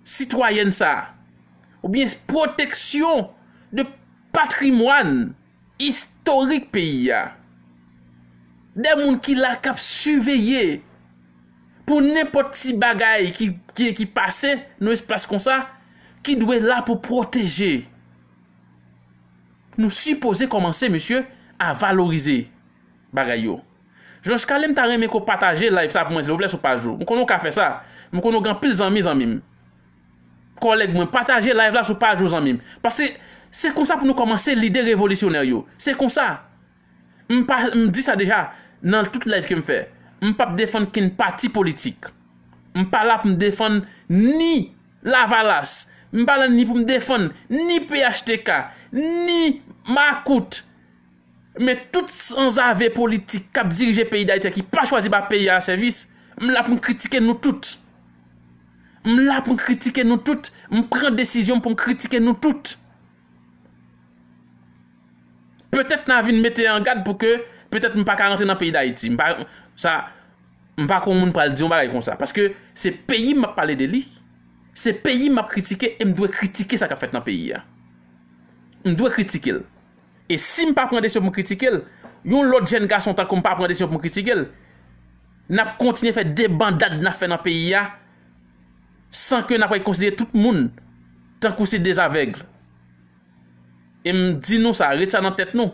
sitwayèn sa, oubyen pwoteksyon de patrimwàn istorik peyi a. De moun ki la k ap siveye pou nenpòt ti bagay ki, ki, ki pase nan espas konsa, ki dwe la pou pwoteje. Nou sipoze kòmanse, mesye, a valorize bagay yo. George Carlin, m ta renmen ke w pataje live sa pou mwen, silvouplè, sou paj ou. M konnen w ka fè sa. M konnen w gen anpil zanmi, zanmi m. Kòlèg mwen, pataje live la sou paj ou, zanmi m. Paske se konsa pou nou kòmanse lide revolisyonè yo. Se konsa. M pa, m di sa deja nan tout live ke m fè. M p ap defann kenn pati politik. M pa la pou m defann ni Lavalas. M pa la ni pou m defann ni P H T K, ni Makout. Men tout sanzave politik k ap dirije peyi Dayiti a ki pa chwazi ba peyi a sèvis, m la pou m kritike nou tout. M la pou m kritike nou tout. M pran desizyon m pou m kritike nou tout. Petèt n a vin mete an gad pou ke petèt m pa ka rantre nan peyi Dayiti. M pa, sa, m pa konn moun pral di yon bagay konsa. Paske se peyi m ap pale de li. Se peyi m ap kritike e m dwe kritike sa k ap fèt nan peyi a. M dwe kritike l. E si m pa pran desizyon pou m kritike l, yon lòt jèn gason tankou m pa pran desizyon pou m kritike l, n ap kontinye fè debandad n ap fè nan peyi a, san ke n ap konsidere tout moun tankou se de avèg. E m di nou sa, ret sa nan tèt nou.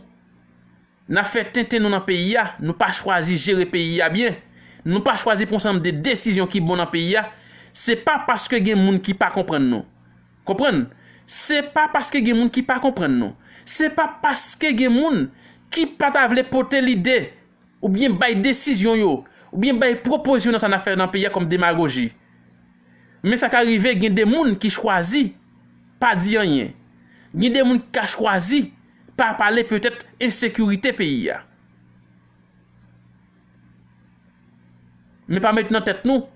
N ap fè tenten nou nan peyi a, nou pa chwazi jere peyi a byen. Nou pa chwazi pran yon sèt de desizyon ki bon nan peyi a. Se pa paske gen moun ki pa konprann nou. Konprann? Se pa paske gen moun ki pa konprann nou. Se pa paske gen moun ki pa ta vle pote lide oubyen bay desizyon yo, oubyen bay pwopozisyon nan sa n ap fè nan peyi a kòm demagoji. Men sa ka rive, gen de moun ki chwazi pa di anyen. Gen de moun ki ka chwazi pa pale petèt ensekirite peyi a. Men pa met nan tèt nou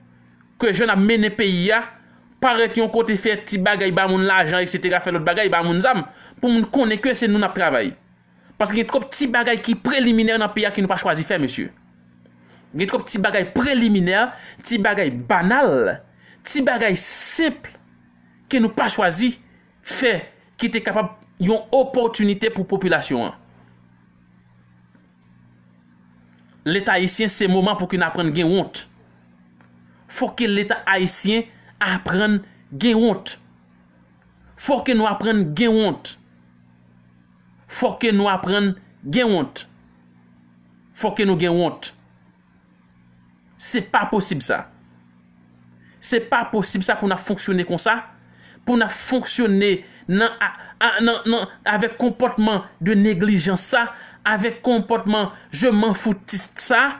ke jan n ap mennen peyi a, parèt yon kote, fè ti bagay, ba moun lajan, etsetera, fè lòt bagay, ba moun zam, pou moun konnen ke se nou n ap travay. Paske gen twòp ti bagay ki preliminè nan peyi a ke nou pa chwazi fè, mesye. Gen twòp ti bagay preliminè, ti bagay banal, ti bagay senp ke nou pa chwazi fè, ki te kapab yon opòtinite pou popilasyon an. Leta ayisyen, se moman pou ke n aprann gen wont. Fò ke Leta ayisyen aprann gen wont. Fò ke nou aprann gen wont. Fò ke nou aprann gen wont. Fò ke nou gen wont. Se pa posib sa. Se pa posib sa pou n ap fonksyone konsa, pou n ap fonksyone nan, a, a, nan, nan, avèk konpòtman de neglijans sa, avèk konpòtman je m'en foutis sa,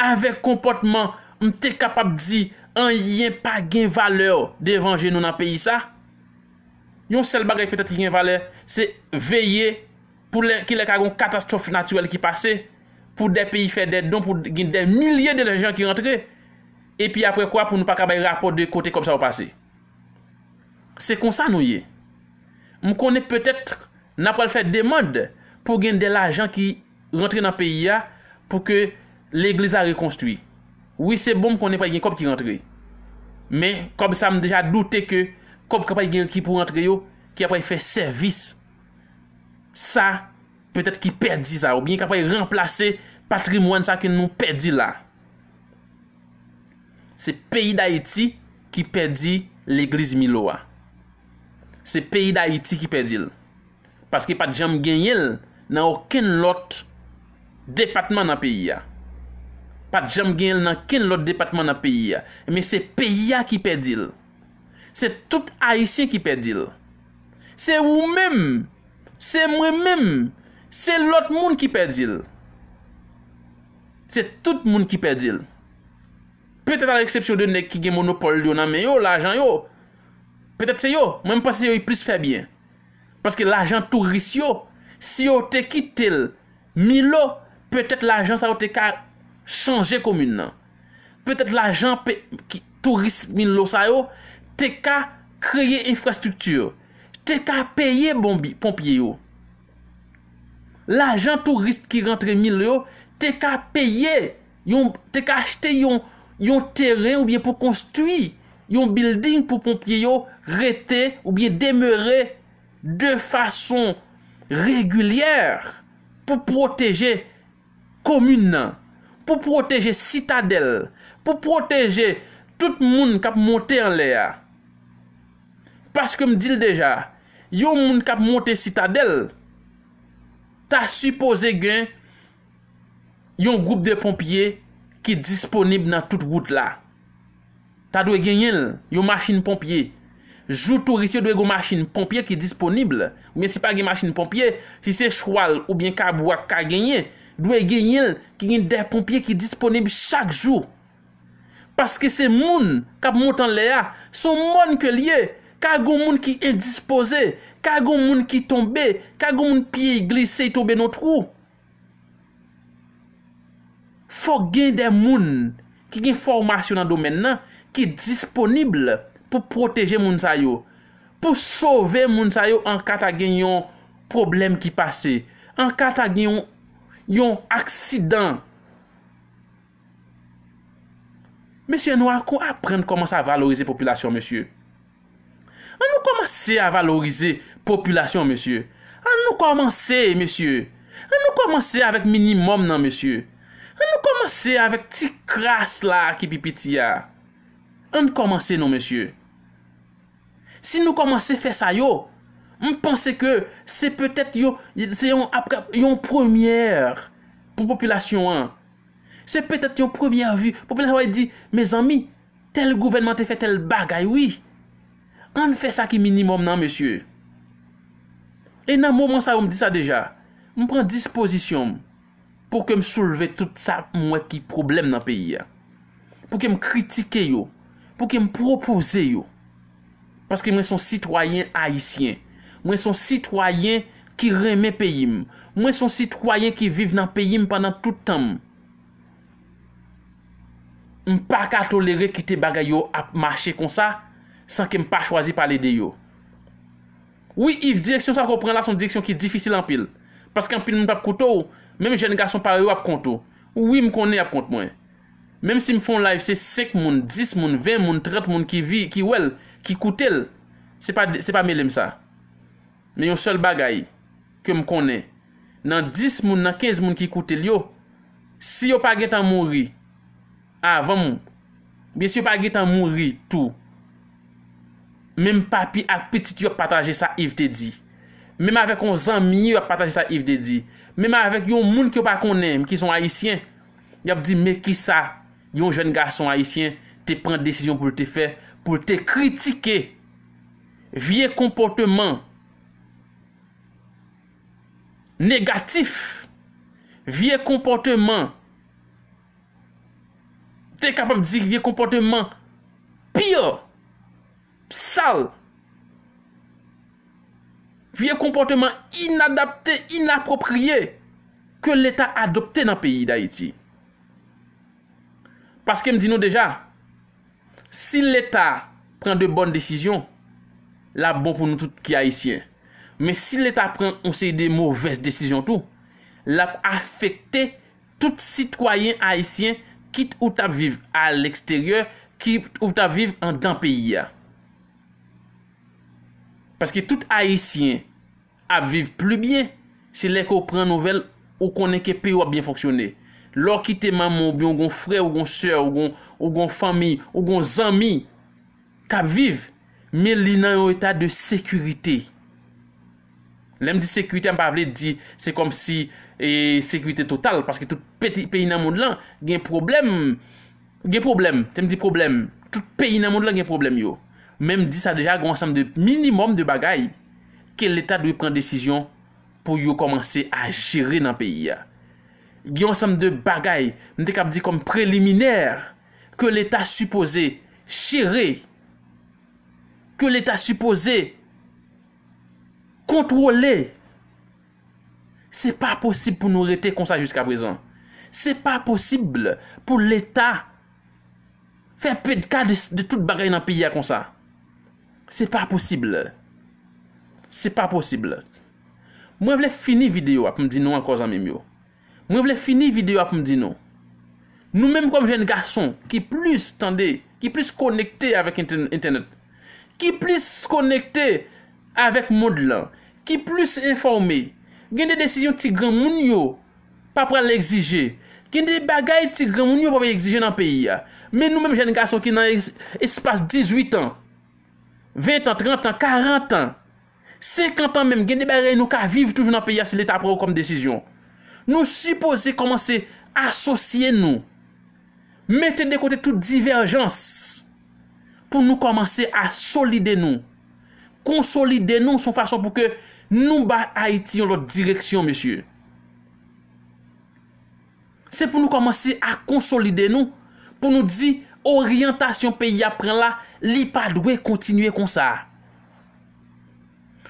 avèk konpòtman m te kapab di anyen pa gen valè devan je nou nan peyi sa. Yon sèl bagay petèt ki gen valè, se veye pou lè, kilè ka gen yon katastwòf natirèl ki pase, pou de peyi fè de don, pou gen de milye de jan ki rantre, epi apre kwa pou nou pa ka bay rapò de kote kòb sa yo pase. Se konsa nou ye. M konnen petèt n ap pral fè demann pou gen de lajan ki rantre nan peyi a pou ke legliz la rekonstwi. Wi, se bon, m konnen pral gen kòb ki rantre. Men, kòb sa, m deja doute ke kòb k ap gen ki pou rantre yo, ki ap fè sèvis sa, petèt ki pèdi sa, oubyen k ap ranplase patrimwàn sa ke nou pèdi la. Se peyi Dayiti ki pèdi legliz Milo a. Se peyi Dayiti ki pèdi l. Paske pa t janm genyen l nan okenn lòt depatman nan peyi a. Pa t janm genyen l nan okenn lòt depatman nan peyi a. Men se peyi a ki pèdi l. Se tout Ayisyen ki pèdi l. Se ou menm Se mwen menm, se lòt moun ki pèdi l. Se tout moun ki pèdi l. Petèt a leksepsyon de nèg ki gen monopòl yo nan men yo, lajan yo. Petèt se yo, mwen m panse se yo ki plis fè byen. Paske lajan touris yo, si yo te kite l Milo, petèt lajan sa yo te ka chanje komin nan. Petèt lajan pe- ki- touris Milo sa yo te ka kreye enfrastrikti, te ka peye bonbi- ponpye yo. Lajan touris ki rantre Milo yo te ka peye yon, te ka achte yon, yon teren oubyen pou konstwi yon bilding pou ponpye yo rete oubyen demere de fason regilyè pou pwoteje komin nan, pou pwoteje Sitadèl, pou pwoteje tout moun k ap monte anlè a. Paske m di l deja, yon moun k ap monte Sitadèl ta sipoze gen yon gwoup de ponpye ki disponib nan tout wout la. Ta dwe genyen l, yon machin ponpye. Jou touris yo dwe gen yon machin ponpye ki disponib. Oubyen si pa gen machin ponpye, si se chwal oubyen kabou a k ka genyen, dwe genyen l ki gen de ponpye ki disponib chak jou. Paske se moun k ap monte anlè a, se yon mòn ke l ye. Ka gen moun ki endispoze, ka gen moun ki tonbe, ka gen moun pye glise, y tonbe nan twou. Fòk gen de moun ki gen fòmasyon nan domèn nan, ki disponib pou pwoteje moun sa yo, pou sove moun sa yo an ka ta gen yon pwoblèm ki pase, an ka ta gen yon, yon aksidan. Mesye, nou a ko- aprann kòmanse a valorize popilasyon, mesye. An nou kòmanse a valorize popilasyon, mesye. An nou kòmanse, mesye. An nou kòmanse avèk minimòm nan, mesye. An nou kòmanse avèk ti kras la ki pi piti a. An kòmanse non, mesye. Si nou kòmanse fè sa yo, m panse ke se petèt yo, se yon, apre, yon premyè pou popilasyon an. Se petèt yon premyè vi. Popilasyon va di, mezanmi, tèl gouvènman te fè tèl bagay, wi. Ann fè sa ki minimòm nan, mesye. E nan moman sa yo, m di sa deja. M pran dispozisyon m pou ke m soulve tout sa m wè ki pwoblèm nan peyi a. Pou ke m kritike yo. Pou ke m pwopoze yo. Paske mwen se yon sitwayen ayisyen. Mwen se yon sitwayen ki renmen peyi m. Mwen se yon sitwayen ki viv nan peyi m pandan tout tan m. M pa ka tolere kite bagay yo ap mache konsa san ke m pa chwazi pale de yo. Wi, Yves, direksyon sa ke w pran la se yon direksyon ki difisil anpil. Paske anpil moun p ap koute w, menm jèn gason parèy ou ap kont ou. Wi, m konnen y ap kont mwen. Menm si m fè yon live, se senk moun, dis moun, ven moun, trant moun ki vi, ki wè l, ki koute l, se pa, se pa mele m sa. Men yon sèl bagay ke m konnen, nan dis moun, nan kenz moun ki koute l yo, si yo pa gentan mouri avan m, oubyen si yo pa gentan mouri tou, menm papi ak pitit yo ap pataje sa Yves te di. Menm avèk yon zanmi yo ap pataje sa Yves te di. Menm avèk yon moun ke yo pa konnen, ki se yon ayisyen, y ap di, men kisa yon jèn gason ayisyen te pran desizyon pou l te fè, pou l te kritike vye konpòteman negatif, vye konpòteman, te kapab di vye konpòteman pye, sal, vye konpòteman inadapte, inapwopriye ke Leta adopte nan peyi Dayiti. Paske m di nou deja, si Leta pran de bòn desizyon, l ap bon pou nou tout ki ayisyen. Men si Leta pran yon seri de movèz desizyon tou, l ap afekte tout sitwayen ayisyen, kit ou t ap viv aleksteryè, kit ou t ap viv anndan peyi a. Paske tout ayisyen ap viv pli byen, se lè ke w pran nouvèl, ou konnen ke peyi w ap byen fonksyone. Lè w kite manman w oubyen w gon frè, w gon sè, w gon, w gon fanmi, w gon zanmi k ap viv, men li nan yon eta de sekirite. Lè m di sekirite, m pa vle di se kòmsi, e, sekirite total, paske tout peti, peyi nan mond lan gen pwoblèm. Gen pwoblèm, te m di pwoblèm. Tout peyi nan mond lan gen pwoblèm yo. Men m di sa deja, gen yon ansanm de minimòm de bagay ke Leta dwe pran desizyon pou yo kòmanse a jere nan peyi a. Gen yon ansanm de bagay, m te kab di kòm preliminè, ke Leta sipoze jere, ke Leta sipoze kontwole. Se pa posib pou nou rete konsa jiska prezan. Se pa posib pou Leta fè pedka de, de tout bagay nan peyi a konsa. Se pa posib. Se pa posib. Mwen vle fini videyo a pou m di nou ankò, zanmi m yo. Mwen vle fini videyo a pou m di nou. Nou menm kòm jèn gason ki plis tande, ki plis konekte avèk entè-, entènèt, ki plis konekte avèk mond lan, ki plis enfòme, gen de desizyon ti granmoun yo pa pral egzije. Gen de bagay ti granmoun yo pa pral egzije nan peyi a. Men nou menm jèn gason ki nan es-, espas dizuit an, ven an, trant an, karant an, senkant an menm, gen de bagay nou ka viv toujou nan peyi a si Leta pran yo kòm desizyon. Nou sipoze kòmanse asosye nou, mete de kote tout divèjans pou nou kòmanse a solide nou, konsolide nou, se yon fason pou ke nou ba Ayiti yon lòt direksyon, mesye. Se pou nou kòmanse a konsolide nou, pou nou di oryantasyon peyi a pran la, li pa dwe kontinye konsa.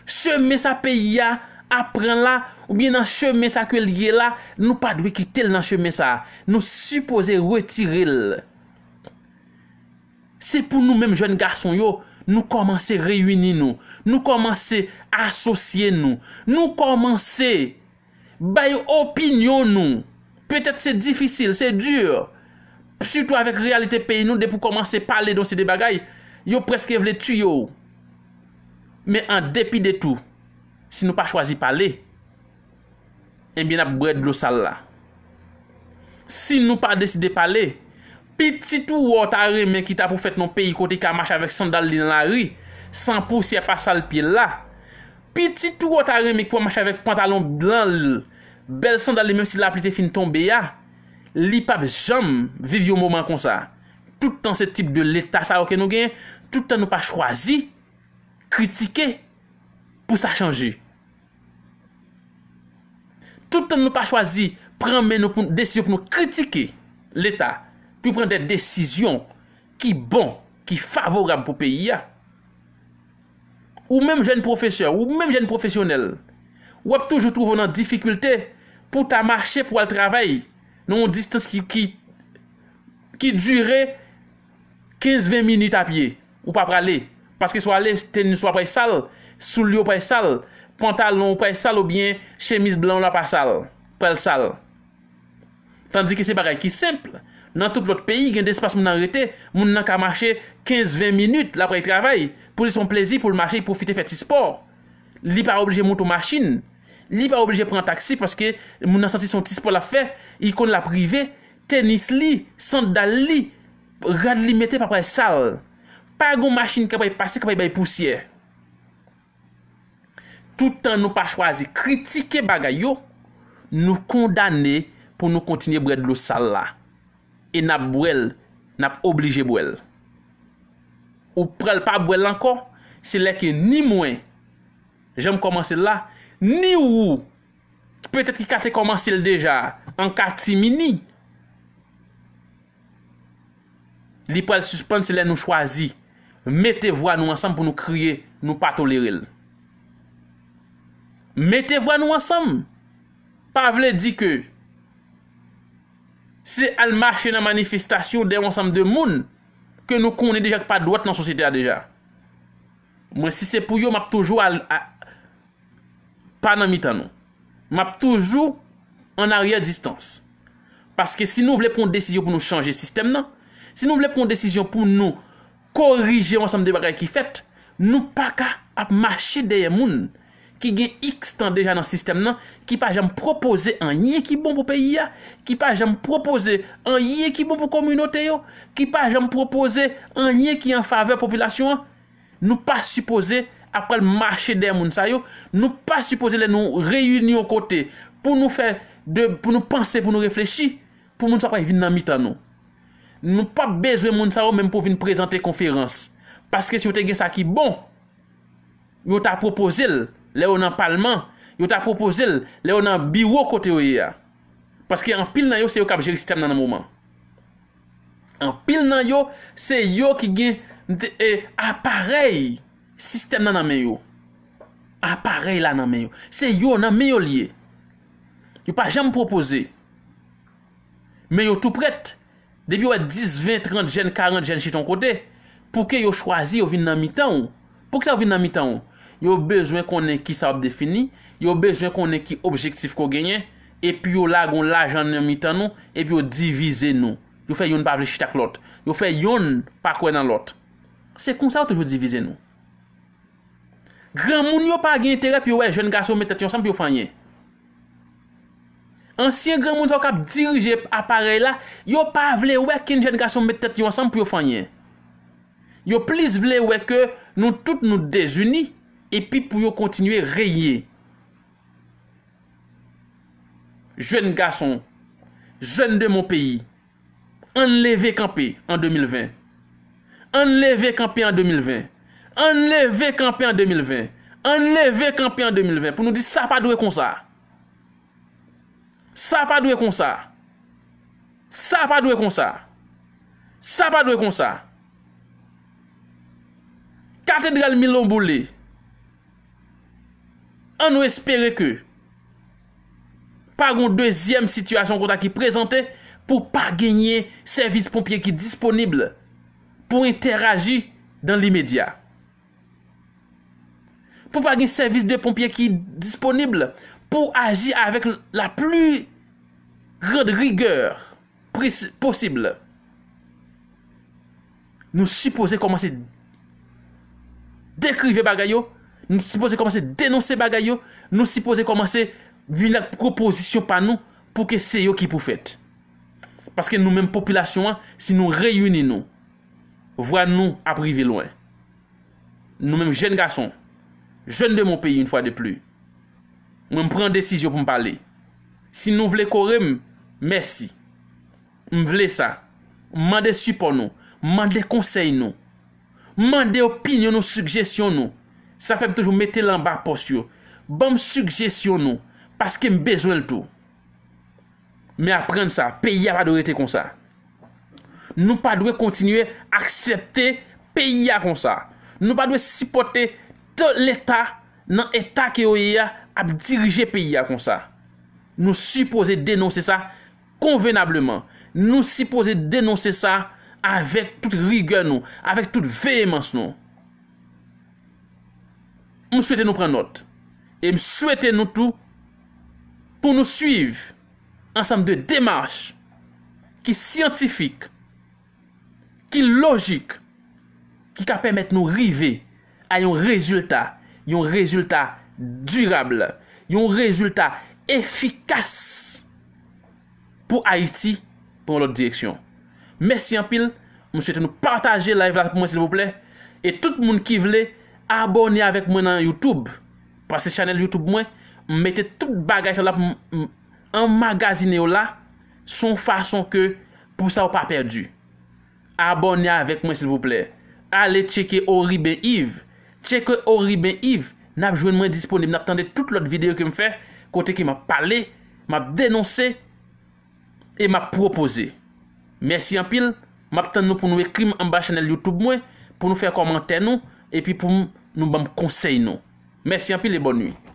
Chemen sa peyi a ap pran la, oubyen nan chemen sa ke l ye la, nou pa dwe kite l nan chemen sa. Nou sipoze retire l. Se pou nou menm jèn gason yo, nou kòmanse reyini nou, nou kòmanse asosye nou, nou kòmanse bay opinyon nou. Petèt se difisil, se di, sitou avèk reyalite peyi nou, depi w kòmanse pale de yon seri de bagay, yo prèske vle tiye w. Men an depi de tou, si nou pa chwazi pale, ebyen n ap bwè dlo sal la. Si nou pa deside pale, pitit ou wè w ta renmen ki ta pou fèt nan peyi kote l ka mache avèk sandal li nan lari, san pousyè pa sal pye l la. Pitit ou wè w ta renmen ki pou mache avèk pantalon blan l, bèl sandal li, menm si lapli te fin tonbe a, li p ap janm viv yon moman konsa. Tout tan se tip de Leta sa yo ke nou genyen, tout tan nou pa chwazi kritike pou sa chanje. Tout tan nou pa chwazi pran men nou pou desizyon pou nou kritike Leta, pou pran de desizyon ki bon, ki favorab pou peyi a. Ou menm jèn pwofesè, ou menm jèn pwofesyonèl, w ap toujou twouve w nan difikilte pou w ta mache pou w al travay nan yon distans ki, ki, ki dire kenz ven minit a pye. Ou pa prale. Paske si w ale, tenis ou a pral sal, soulye w pral sal, pantalon ou pral sal, oubyen chemiz blan w la pa sal, pral sal. Tandike se bagay ki senp. Nan tout lòt peyi, gen de espas moun nan rete, moun nan ka mache kenz ven minit, l ap al travay, pou li se yon plezi pou l mache, pwofite fè ti spò. Li pa oblije moute yon machin. Li pa oblije pran taksi paske moun nan santi se yon ti spò l ap fè, li konn l ap rive, tenis li, sandal li, rad li mete pa pral sal. Pa gen yon machin k ap pase k ap bay pousyè. Tout tan nou pa chwazi kritike bagay yo, nou kondane pou nou kontinye bwè dlo sal la. E n ap bwè l, n ap oblije bwè l. Ou pral pa bwè l ankò, se lè ke ni mwen, jan m kòmanse l la, ni ou, petèt ki ka te kòmanse l deja, an katimini, li pral sispann, se lè nou chwazi mete vwa nou ansanm pou nou kriye, nou pa tolere l. Mete vwa nou ansanm pa vle di ke se al mache nan manifestasyon dèyè yon ansanm de moun ke nou konnen deja ki pa dwat nan sosyete a deja. Mwen, si se pou yo, m ap toujou al, a, pa nan mitan nou. M ap toujou an aryè distans. Paske si nou vle pran yon desizyon pou nou chanje sistèm nan, si nou vle pran yon desizyon pou nou korije yon ansanm de bagay ki fèt, nou pa ka ap mache dèyè moun ki gen iks tan deja nan sistèm nan, ki pa janm pwopoze anyen ki bon pou peyi a, ki pa janm pwopoze anyen ki bon pou kominote yo, ki pa janm pwopoze anyen ki an favè popilasyon an. Nou pa sipoze ap pral mache dèyè moun sa yo. Nou pa sipoze lè nou reyini yon kote pou nou fè de, pou nou panse, pou nou reflechi, pou moun sa pral vin nan mitan nou. Nou p ap bezwen moun sa yo menm pou vin prezante konferans. Paske si yo te gen sa ki bon, yo ta pwopoze l lè yo nan palman, Yo ta pwopoze l lè yo nan biwo kote yo ye a. Paske anpil nan yo, se yo k ap jere sistèm nan nan moman. Anpil nan yo, se yo ki gen e, aparèy sistèm nan nan men yo. Aparèy la nan men yo. Se yo, nan men yo l ye. Yo pa janm pwopoze. Men yo tou prèt. Depi yo wè dis, ven, trant jèn, karant jèn chita yon kote, pou ke yo chwazi yo vin nan mitan w. Poukisa yo vin nan mitan w? Yo bezwen konnen kisa w ap defini, yo bezwen konnen ki objektif ke w genyen, epi yo lage yon lajan nan mitan nou, epi yo divize nou. Yo fè yonn pa vle chita ak lòt. Yo fè yonn pa kwè nan lòt. Se konsa yo toujou divize nou. Granmoun yo pa gen enterè pou yo wè jèn gason met tèt yo ansanm pou yo fè anyen. Ansyen granmoun sa yo k ap dirije aparèy la, yo pa vle wè kenn jèn gason met tèt yo ansanm pou yo fè anyen. Yo plis vle wè ke nou tout nou dezini, epi pou yo kontinye renye. Jèn gason, jeunes de mon pays, ann leve kanpe an de mil ven. Ann leve kanpe an de mil ven. Ann leve kanpe an de mil ven. Ann leve kanpe an de mil ven pou nou di sa pa dwe konsa. Sa pa dwe konsa. Sa pa dwe konsa. Sa pa dwe konsa. Katedral Milon boule. Ann nou espere ke pa gon dezyèm sitiyasyon konsa ki prezante pou pa genyen sèvis ponpye ki disponib pou entèraji dan limedya. Pou pa gen sèvis de ponpye ki disponib pou aji avèk la pli grand rigè pris-, posib. Nou sipoze kòmanse dekrive bagay yo, nou sipoze kòmanse denonse bagay yo, nou sipoze kòmanse vin ak pwopozisyon pa nou pou ke se yo ki pou fèt. Paske nou menm popilasyon an, si nou reyini nou, vwa nou ap rive lwen. Nou menm jèn gason, jeunes de mon pays une fois de plus, mwen m pran desizyon pou m pale. Si nou vle kore m, mèsi. M vle sa. M mande sipò nou. M mande konsèy nou. M mande opinyon nou, sigjesyon nou. Sa fè m toujou mete l anba pòs yo. Ban m sigjesyon nou, paske m bezwen l tou. Men aprann sa, peyi a pa dwe rete konsa. Nou pa dwe kontinye aksepte peyi a konsa. Nou pa dwe sipòte t-, Leta nan eta ke yo ye a ap dirije peyi a konsa. Nou sipoze denonse sa konvenableman. Nou sipoze denonse sa avèk tout rigè nou, avèk tout veyemans nou. M swete nou pran nòt. E m swete nou tou pou nou swiv ansanm de demach ki syantifik, ki lojik, ki ka pèmèt nou rive a yon rezilta, yon rezilta dirab, yon rezilta efikas pou Ayiti pran yon lòt direksyon. Mèsi anpil. M swete nou pataje live la pou mwen, silvouplè. E tout moun ki vle abòne avèk mwen nan YouTube, paske chanèl YouTube mwen, m mete tout bagay sa la pou m, m anmagazine yo la, se yon fason ke pou sa yo pa pèdi. Abòne avèk mwen, silvouplè. Ale tcheke Oriben Yves. Tcheke Oriben Yves. N ap jwenn mwen disponib. N ap tande tout lòt videyo ke m fè, kote ke m ap pale, m ap denonse, e m ap pwopoze. Mèsi anpil. M ap tann nou pou nou ekri m anba chanèl YouTube mwen, pou nou fè kòmantè nou, epi pou m, nou ban m konsèy nou. Mèsi anpil e bòn nuit.